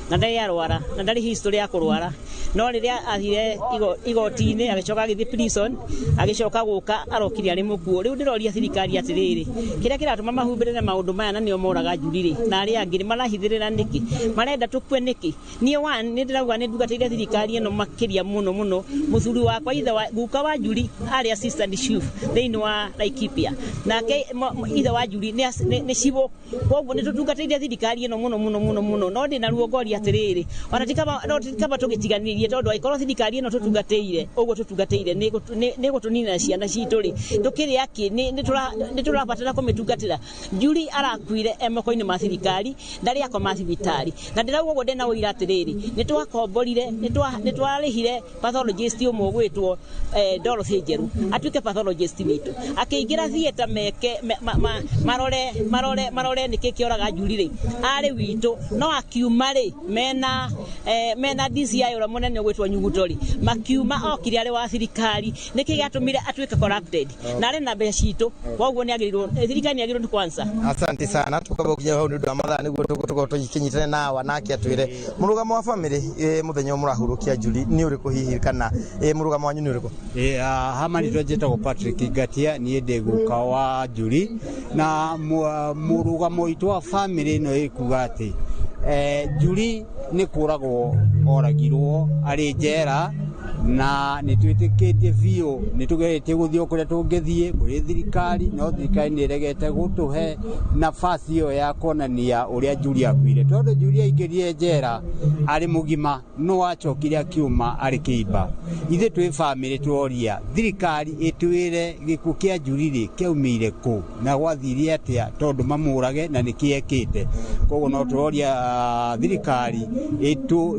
na ndarĩ arwara na ndarĩ history ya kũrwara, no rĩrĩa athire igoti-inĩ agĩcoka agĩthiĩ prison, agĩcoka gũka arokire arĩ mũkuũ. Rĩu ndĩroria thirikari atĩrĩrĩ, kĩrĩa kĩratũma mahumbĩrĩre maũndũ maya na nĩo moraga Julie rĩ, na arĩa angĩ marahithĩrĩra nĩkĩ? Marenda tũkue nĩkĩ? Niĩ one nĩ ndĩrauga nĩ ndungatĩire thirikari ĩno makĩria mũno mũno. Mũthuri wakwa ithe wa guka wa Julie arĩ assistant chief thĩinĩ wa Laikipia, nake ithe wa Julie nĩ cibũ, koguo nĩ tũtungatĩire thirikari ĩno mũno mũno mũno mũno. No ndĩna ruo ngoria atĩrĩrĩ, ona ti kaba tũgĩtiganĩrie, tondũ angĩkorwo thirikari ĩno tũtungatĩire ũguo tũtungatĩire nĩ gũtũninĩra ciana citũ rĩ, tũkĩrĩ akĩ nĩ tũrabatara kũmĩtungatĩra. Julie arakuire e moko-inĩ ma thirikari, ndarĩ akoma thibitarĩ, na ndĩrauga ũguo ndĩna ũira atĩrĩrĩ, nĩ twakomborire, nĩ twarĩhire pathologist ũmwe ũgwĩtwo Dorothy Njeru atuĩke pathologist witũ, akĩingĩra theatre meke marore marore marore nĩkĩ kĩoraga Julie rĩ, arĩ witũ, no akiuma rĩ mena DCI ũrĩa mũnene ũgwĩtwo Nyuguto rĩ, makiuma okire arĩ wa thirikari, nĩkĩ gĩatũmire atuĩke corrupted na arĩ na mbeca citũ, koguo nĩ agĩrĩirwo, thirikari nĩ agĩrĩirwo nĩ kwanza. Asante sana, tukaba gũkinya hau nĩ ũndũ wa mathaa nĩguo tũgũkorwo tũkĩnyitana na wanake atwĩre mũrũgamo wa bamĩrĩ mũthenya ũyũ mũrahurũkia Julie nĩ ũrĩkũ hihi, kana mũrũgamo wanyu nĩ ũrĩkũ? Hama nitwa njĩtagwo Patrick Ngatia, niĩ ndĩ guka wa Julie, na mũrũgamo witũ wa bamĩrĩ ĩno ĩkuga atĩ Julie nĩ kũragwo oragirwo arĩ njera Na nĩ twĩtĩkĩtie biũ nĩ tũgeretie gũthiĩ o kũrĩa tũngĩthiĩ kũrĩ thirikari, no thirikari nĩ ĩregete gũtũhe nafasi ĩyo ya kuonania ũrĩa Julia akuire, tondũ Julia aingĩrire njera arĩ mũgima no acokire akiuma arĩ kĩimba. Ithuĩ twĩ bamĩrĩ tworia thirikari ĩtwĩre gĩkuũ kĩa Julie rĩ kĩaumĩire kũ na gwathire atĩa, tondũ mamũrage na nĩkĩ ekĩte. Koguo no tũroria thirikari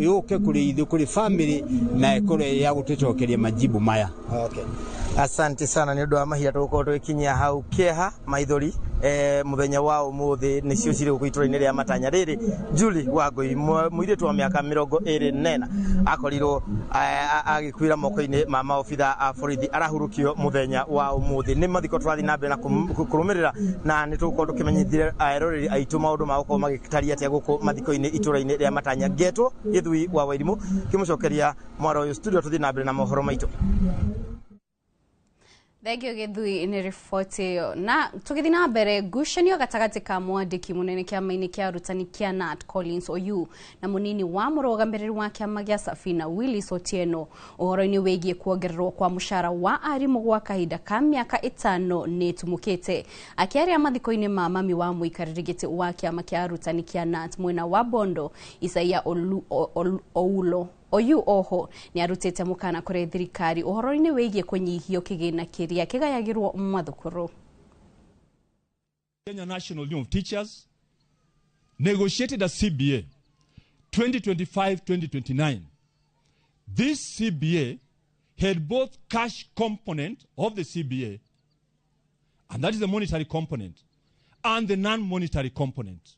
yũke kũrĩ ithuĩ kũrĩ bamĩrĩ na ĩkorwo ya gũtũcokeria majibu maya. Okay. Asante sana nĩ ũndũ wa mahinda tũgũkorwo tũgĩkinyia hau kĩeha maithori mũthenya wa ũmũthĩ nĩcio cirĩ gũkũ itũra-inĩ rĩa Matanya. Rĩrĩ Julie Wangũi, mũirĩtu wa mĩaka 24, akorirwo agĩkuĩra moko-inĩ ma maobitha a borithi, arahurũkio mũthenya wa ũmũthĩ. Nĩ mathiko tũrathiĩ na mbere na kũrũmĩrĩra, na nĩ tũgũkorwo tũkĩmenyithia eroreri aitũ maũndũ ma gũkorwo magĩtaria atĩa gũkũ mathiko-inĩ itũra-inĩ rĩa Matanya. Ngetwo Gĩthui wa Wairimũ kĩmũcokeria mwaro ũyũ studio, tũthiĩ na mbere na mohoro maitũ. Thengio Gĩthui nĩ riboti ĩyo. Na tũgĩthiĩ na mbere, ngucanio gatagatĩ ka mwandĩki mũnene kĩama-inĩ kĩa arutani kĩa KNUT Collins Oyu na mũnini wa mũrũgamĩrĩri wa kĩama gĩa Safina Willis Otieno ũhoro-inĩ wĩgiĩ kuongererwo kwa mũcara wa arimũ gwa kahinda ka mĩaka 5 nĩ ĩtumũkĩte. Akĩaria mathiko-inĩ ma mami wa mũikarĩri gĩtĩ wa kĩama kĩa arutani kĩa KNUT mwena wa Bondo Isaia Oulo, Oyu oho nĩ arutĩte mũkana kũrĩ thirikari ũhoro-inĩ wĩgiĩ kũnyihio kĩgĩna kĩrĩa kĩgayagĩrwo mathukuru. Kenya National Union of Teachers negotiated a CBA 2025-2029. This CBA had both cash component of the CBA, and that is the monetary component, and the non-monetary component.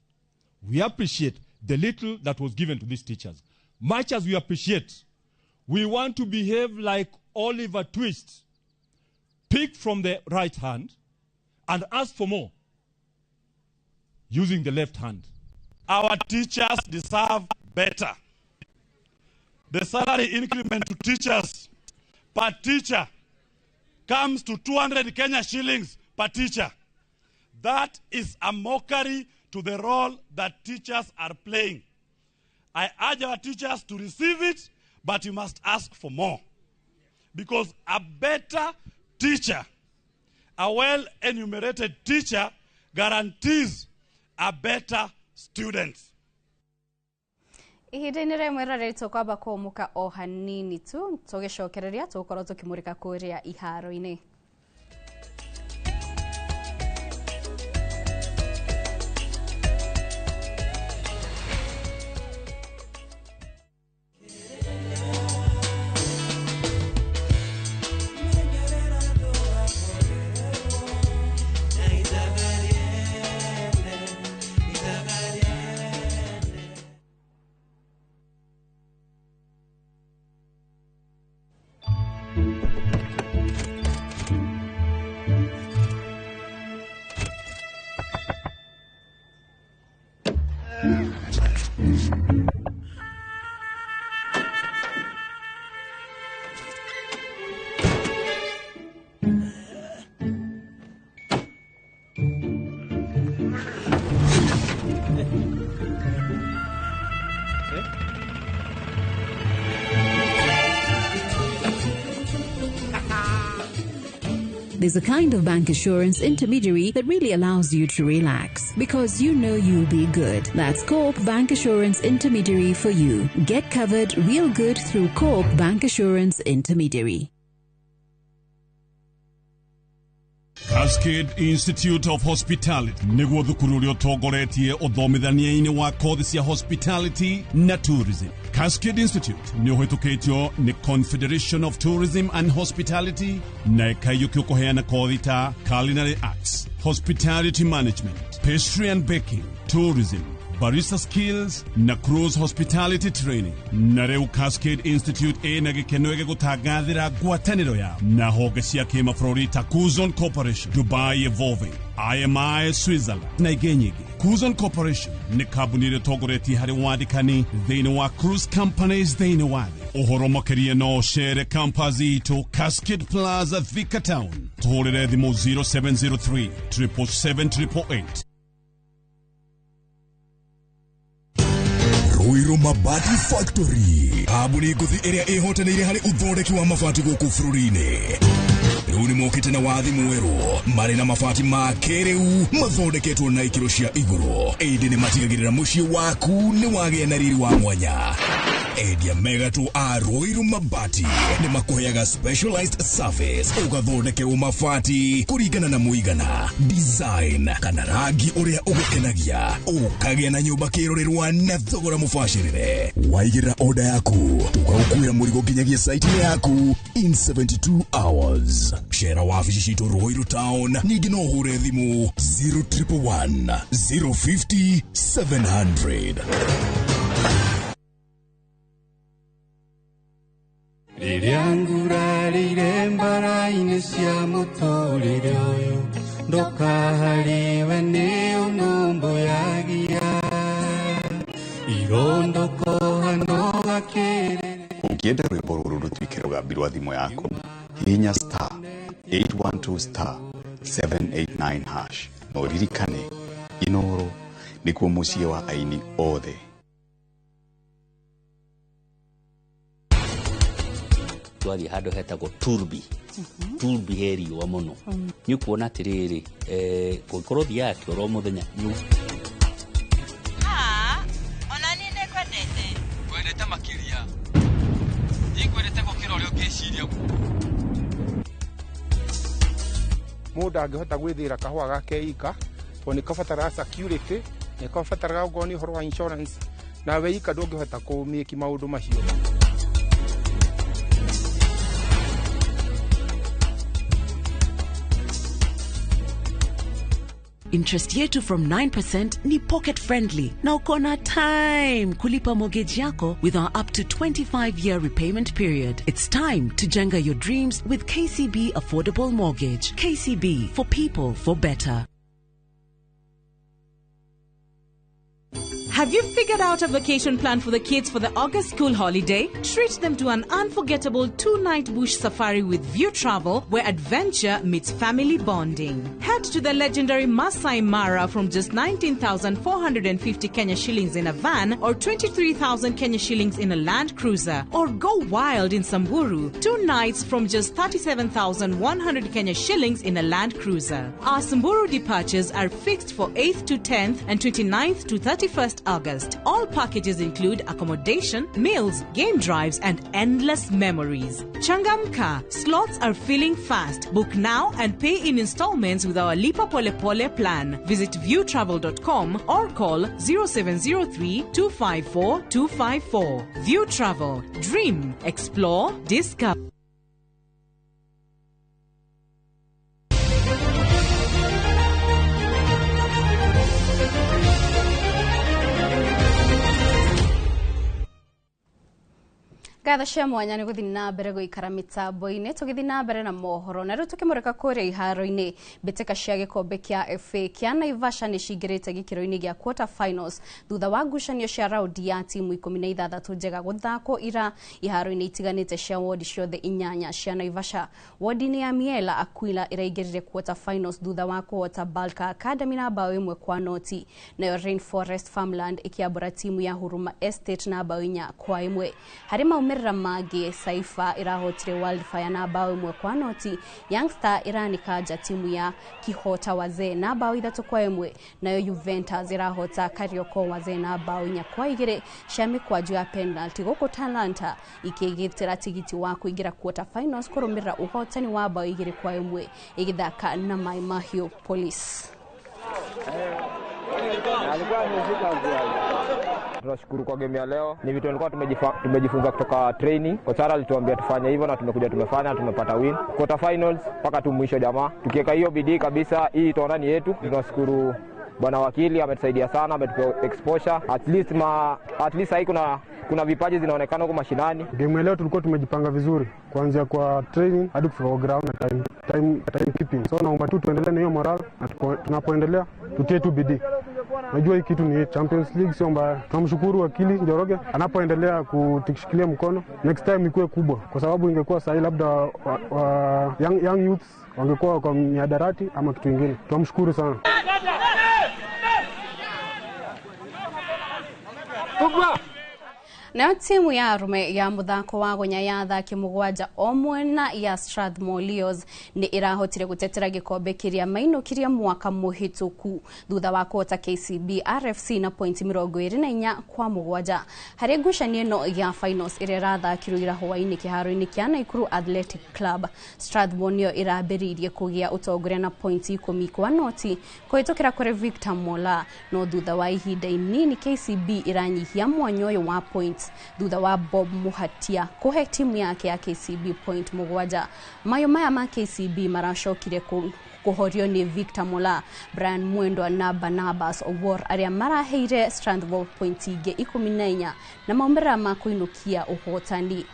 We appreciate the little that was given to these teachers. Much as we appreciate, we want to behave like Oliver Twist. Pick from the right hand and ask for more using the left hand. Our teachers deserve better. The salary increment to teachers per teacher comes to 200 Kenya shillings per teacher. That is a mockery to the role that teachers are playing. I urge our teachers to receive it, but you must ask for more. Because a better teacher, a well-enumerated teacher, guarantees a better student. Ihinda-inĩ rĩa mwĩroreri tũkwamba kũũmũka o hanini tu, tũgĩcokereria tũgũkorwo tũkĩmũrĩka kũrĩa iharo-inĩ. There's a kind of bank assurance intermediary that really allows you to relax because you know you'll be good. That's Co-op Bank Assurance Intermediary for you. Get covered real good through Co-op Bank Assurance Intermediary. Cascade Institute of Hospitality nĩguo thukuru ũrĩa ũtongoretie ũthomithania-inĩ wa kothi cia hospitality na tourism. Cascade Institute nĩ ũhĩtũkĩtio nĩ Confederation of Tourism and Hospitality na ĩkaiyũkio kũheana kothi ta culinary arts, hospitality management, pastry and baking, tourism, barista skills na cruise hospitality training. Na rĩu Cascade Institute ĩna gĩkeno gĩgũtangathĩra ngwatanĩro yao na honge cia kĩmabũrũri ta Kuzon Corporation, Dubai Evolving, IMI Switzerland na ingĩ nyingĩ. Kuzon Corporation nĩ kambuni ĩrĩa ĩtongoretie harĩ wandĩkani thĩinĩ wa cruise companies thĩinĩ wa thĩ. Ũhoro makĩria no ũcere campus itũ Cascade Plaza, Thika Town. Tũhũrĩre thimũ 0703 777 888. Ruiru Mabati Factory, kambuni ngũthi ĩrĩa ĩhotanĩire harĩ ũthondeki wa mabati gũkũ bũrũri-inĩ. Rĩu nĩmokĩte na wathi mwerũ, marĩ na mabati ma kĩrĩu mathondeketwo na ikĩro cia igũrũ, ĩndĩ nĩmatigagĩrĩra mũciĩ waku nĩ wagĩa na riri wa mwanya. Endia megatũ a Ruiru Mabati nĩmakũheaga specialized service, ũgathondekerwo mabati kũringana na mũigana, design kana rangi ũrĩa ũgũkenagia, ũkagĩa na nyũmba kĩrorerwa na thogora mũbacĩrĩre. Waigĩrĩra order yaku, tũgagũkuĩra mũrigo nginyagia site yaku in 72 hours. Cera wabici citũ Ruiru Town, ningĩ no ũhũre thimũ 0111 050 700. Rĩrĩa ngurarĩire mbara-inĩ cia mũtũrĩre ũyũ, ndũkaharĩwe nĩ ũnũmbũyagia, irondũkoha gakĩrĩrĩ. Ũngĩenda rwĩmbo rũrũ rũtuĩke rũgambi rwa thimũ yaku, hihinya star 812 star 789 hash na ũririkane Inoro nĩkuo mũciĩ wa aini othe. Twathiĩ handũ hetagwo Turbi. Turbi he riũa mũno. Nĩ ũkuona atĩrĩrĩ, kũngĩkorwo ũthiaga kĩoro o mũthenya Ona niĩ nĩngwendete. Ngwendete makĩria. Niĩ ngwendete gũkĩra ũrĩa ũngĩciria. Mũndũ angĩhota gwĩthĩra kahũa gake ika, tondũ nĩ kabataraga security, nĩ kabataraga okorwo nĩ ũhoro wa insurance, nawe ika ndũngĩhota kũmĩki maũndũ macio. Interest yetu from 9% ni pocket friendly na uko na time kulipa mortgage yako with our up to 25-year repayment period. It's time to jenga your dreams with KCB Affordable Mortgage. KCB, for people, for better. Have you figured out a vacation plan for the kids for the August school holiday? Treat them to an unforgettable 2-night bush safari with View Travel, where adventure meets family bonding. Head to the legendary Masai Mara from just 19,450 Kenya shillings in a van or 23,000 Kenya shillings in a Land Cruiser. Or go wild in Samburu, 2 nights from just 37,100 Kenya shillings in a Land Cruiser. Our Samburu departures are fixed for 8th to 10th and 29th to 31st August. All packages include accommodation, meals, game drives, and endless memories. Changamka, slots are filling fast. Book now and pay in installments with our Lipa Pole Pole plan. Visit viewtravel.com or call 0703 254 254. View Travel. Dream, explore, discover. Ngatho cia mwanya nĩ gũthiĩ na mbere gũikara mĩtambo-inĩ, tũgĩthiĩ na mbere na mohoro na rĩu tũkĩmũrĩka kũrĩa iharo-inĩ. Mbĩtĩka cia gĩkombe kĩa FA kĩa Naivasha nĩ cingĩrĩte gĩkĩro-inĩ gĩa quarter finals thutha wa ngucanio cia raundi ya timu 16 njega gũthakwo ira iharo-inĩ itiganĩte cia wodi ciothe 8 cia Naivasha. Wodi-inĩ ya Miela, Aquila ĩraingĩrire quarter finals thutha wa kũhota Balka Academy na bao 1-0, nayo Rainforest Farmland ĩkĩambũra timu ya Huruma Estate na bao 4-1. Harĩ maumĩrĩra mangĩ, Saifa ĩrahotire Wildfire na bao 1-0, Youngstar ĩranika nja timu ya Kihota Wazee na bao 3-1, nayo Juventus ĩrahota Karioko Wazee na bao 4-2 cia mĩkwanjo ya penalty, gũkũ Talanta ikĩgitĩra tigiti wa kũingĩra quarter finals kũrũmĩrĩra ũhotani wa bao 2-1 ĩgĩthaka na Mai Mahiu Police. Tunashukuru kwa game ya leo. Ni vitu nilikuwa tumejifunza kutoka training. Kocha alituambia tufanye hivyo na tumekuja tumefanya, tumepata win. Quarter finals mpaka tu mwisho jamaa. Tukiweka hiyo bidii kabisa, hii itaona ni yetu. Tunashukuru Bwana wakili ametusaidia sana, ametupa exposure. At least sasa kuna vipaji zinaonekana huko mashinani. Game leo tulikuwa tumejipanga vizuri kuanzia kwa training hadi kufika kwa ground na time keeping. So naomba tu tuendelee na hiyo morale na tunapoendelea tutie tu bidii. Najua hii kitu ni Champions League, sio mbaya. Tunamshukuru wakili Njoroge anapoendelea kutushikilia mkono. Next time ikuwe kubwa, kwa sababu ingekuwa sahi labda young youths wangekuwa kwa mihadarati ama kitu kingine. Tunamshukuru sana. Kubwa. Nayo timu ya arume ya muthako wa gonya ya athaki mugwanja o mwena ya Strathmore Leos ni irahotire gutetera gikombe kiria mainukirie mwaka muhituku thutha wa kuhota KCB RFC na pointi 24-7 hari ngucanio ino ya finals iria irathakirwo ira hwaini kiharo-ini kia Nakuru Athletic Club. Strathmore niyo irambiririe kugia utongoria na pointi 10-0 kuhitukira kuri Victor Mola, no thutha wa ihinda inini KCB iranyihia mwanya uyu wa points thutha wa Bob Muhatia kuhe timu yake ya KCB point 7. Mayo maya ma KCB maracokire kuhorio ni Victor Mola, Brian Mwendwa na Barnabas Owor aria maraheire Strathmore point ingĩ 14 na maumĩrĩra ma kũinũkia ũhotani.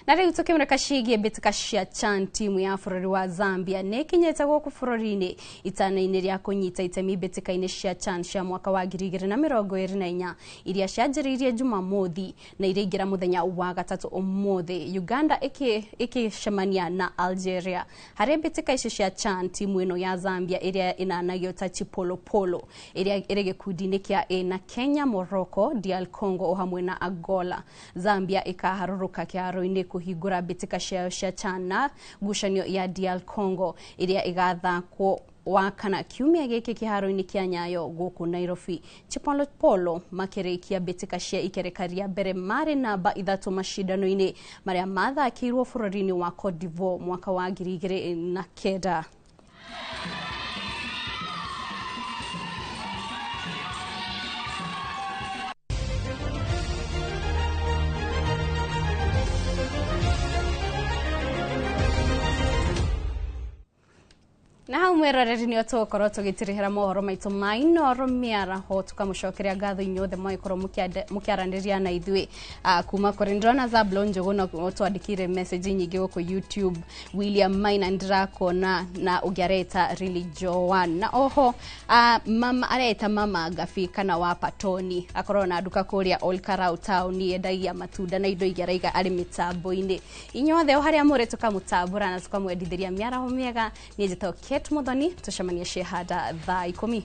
Na rĩu tũkĩmũrĩka ciĩgiĩ mbĩtĩka cia CHAN, timu ya bũrũri wa Zambia nĩ ĩkinyĩte gũkũ bũrũri-inĩ itana-inĩ rĩa kũnyita itemi mbĩtĩka-inĩ cia CHAN cia mwaka wa 2024 iria cianjĩrĩirie Jumamothi na iraingĩra mũthenya wa gatatũ ũmũthĩ, Uganda ĩkĩcemania na Algeria. Harĩ mbĩtĩka ici cia CHAN, timu ĩno ya Zambia ĩrĩa ĩnanagio ta Chipolopolo ĩrĩa ĩrĩ gĩkundi-inĩ kĩa A na Kenya, Morocco, DR Congo o hamwe na Angola. Zambia ĩkaharũrũka kĩharo-inĩ kuhingũra mbĩtĩka ciayo cia CHAN na ngucanio ya DR Congo ĩrĩa ĩgathakwo wa kana kiumia gĩkĩ kĩharo-inĩ kĩa Nyayo gũkũ Nairobi. Chipolopolo makĩrĩkia mbĩtĩka cia ikereka rĩa mbere marĩ namba 3 macindano-inĩ marĩa mathakĩirwo bũrũri-inĩ wa Cote d'Ivoire mwaka wa 2009. Na hau mwĩroreri nĩ tũgũkorwo tũgĩtirĩhĩra mohoro maitũ ma Inooro mĩaraho, tũkamũcokeria ngatho inyuothe mwagĩkorwo mũkĩaranĩria na ithuĩ kuma kũrĩ ndĩrona Zablon Njũgũna ũtwandĩkĩire message nyingĩ gũkũ YouTube, William Maina ndĩrakuona na ũngĩ areta Really Joan, na oho mama areta mama Ngabi kana wa Patoni akorwo na nduka kũrĩa Olkarau town endagia matunda na indo ingĩ araiga arĩ mĩtambo-inĩ. Inyuothe o harĩa mũrĩ tũkamũtambũra na tũkamwendithĩria mĩaraho mĩega. Niĩ njĩtagwo Kate Muthoni, tucemanie Shehada thaa 10.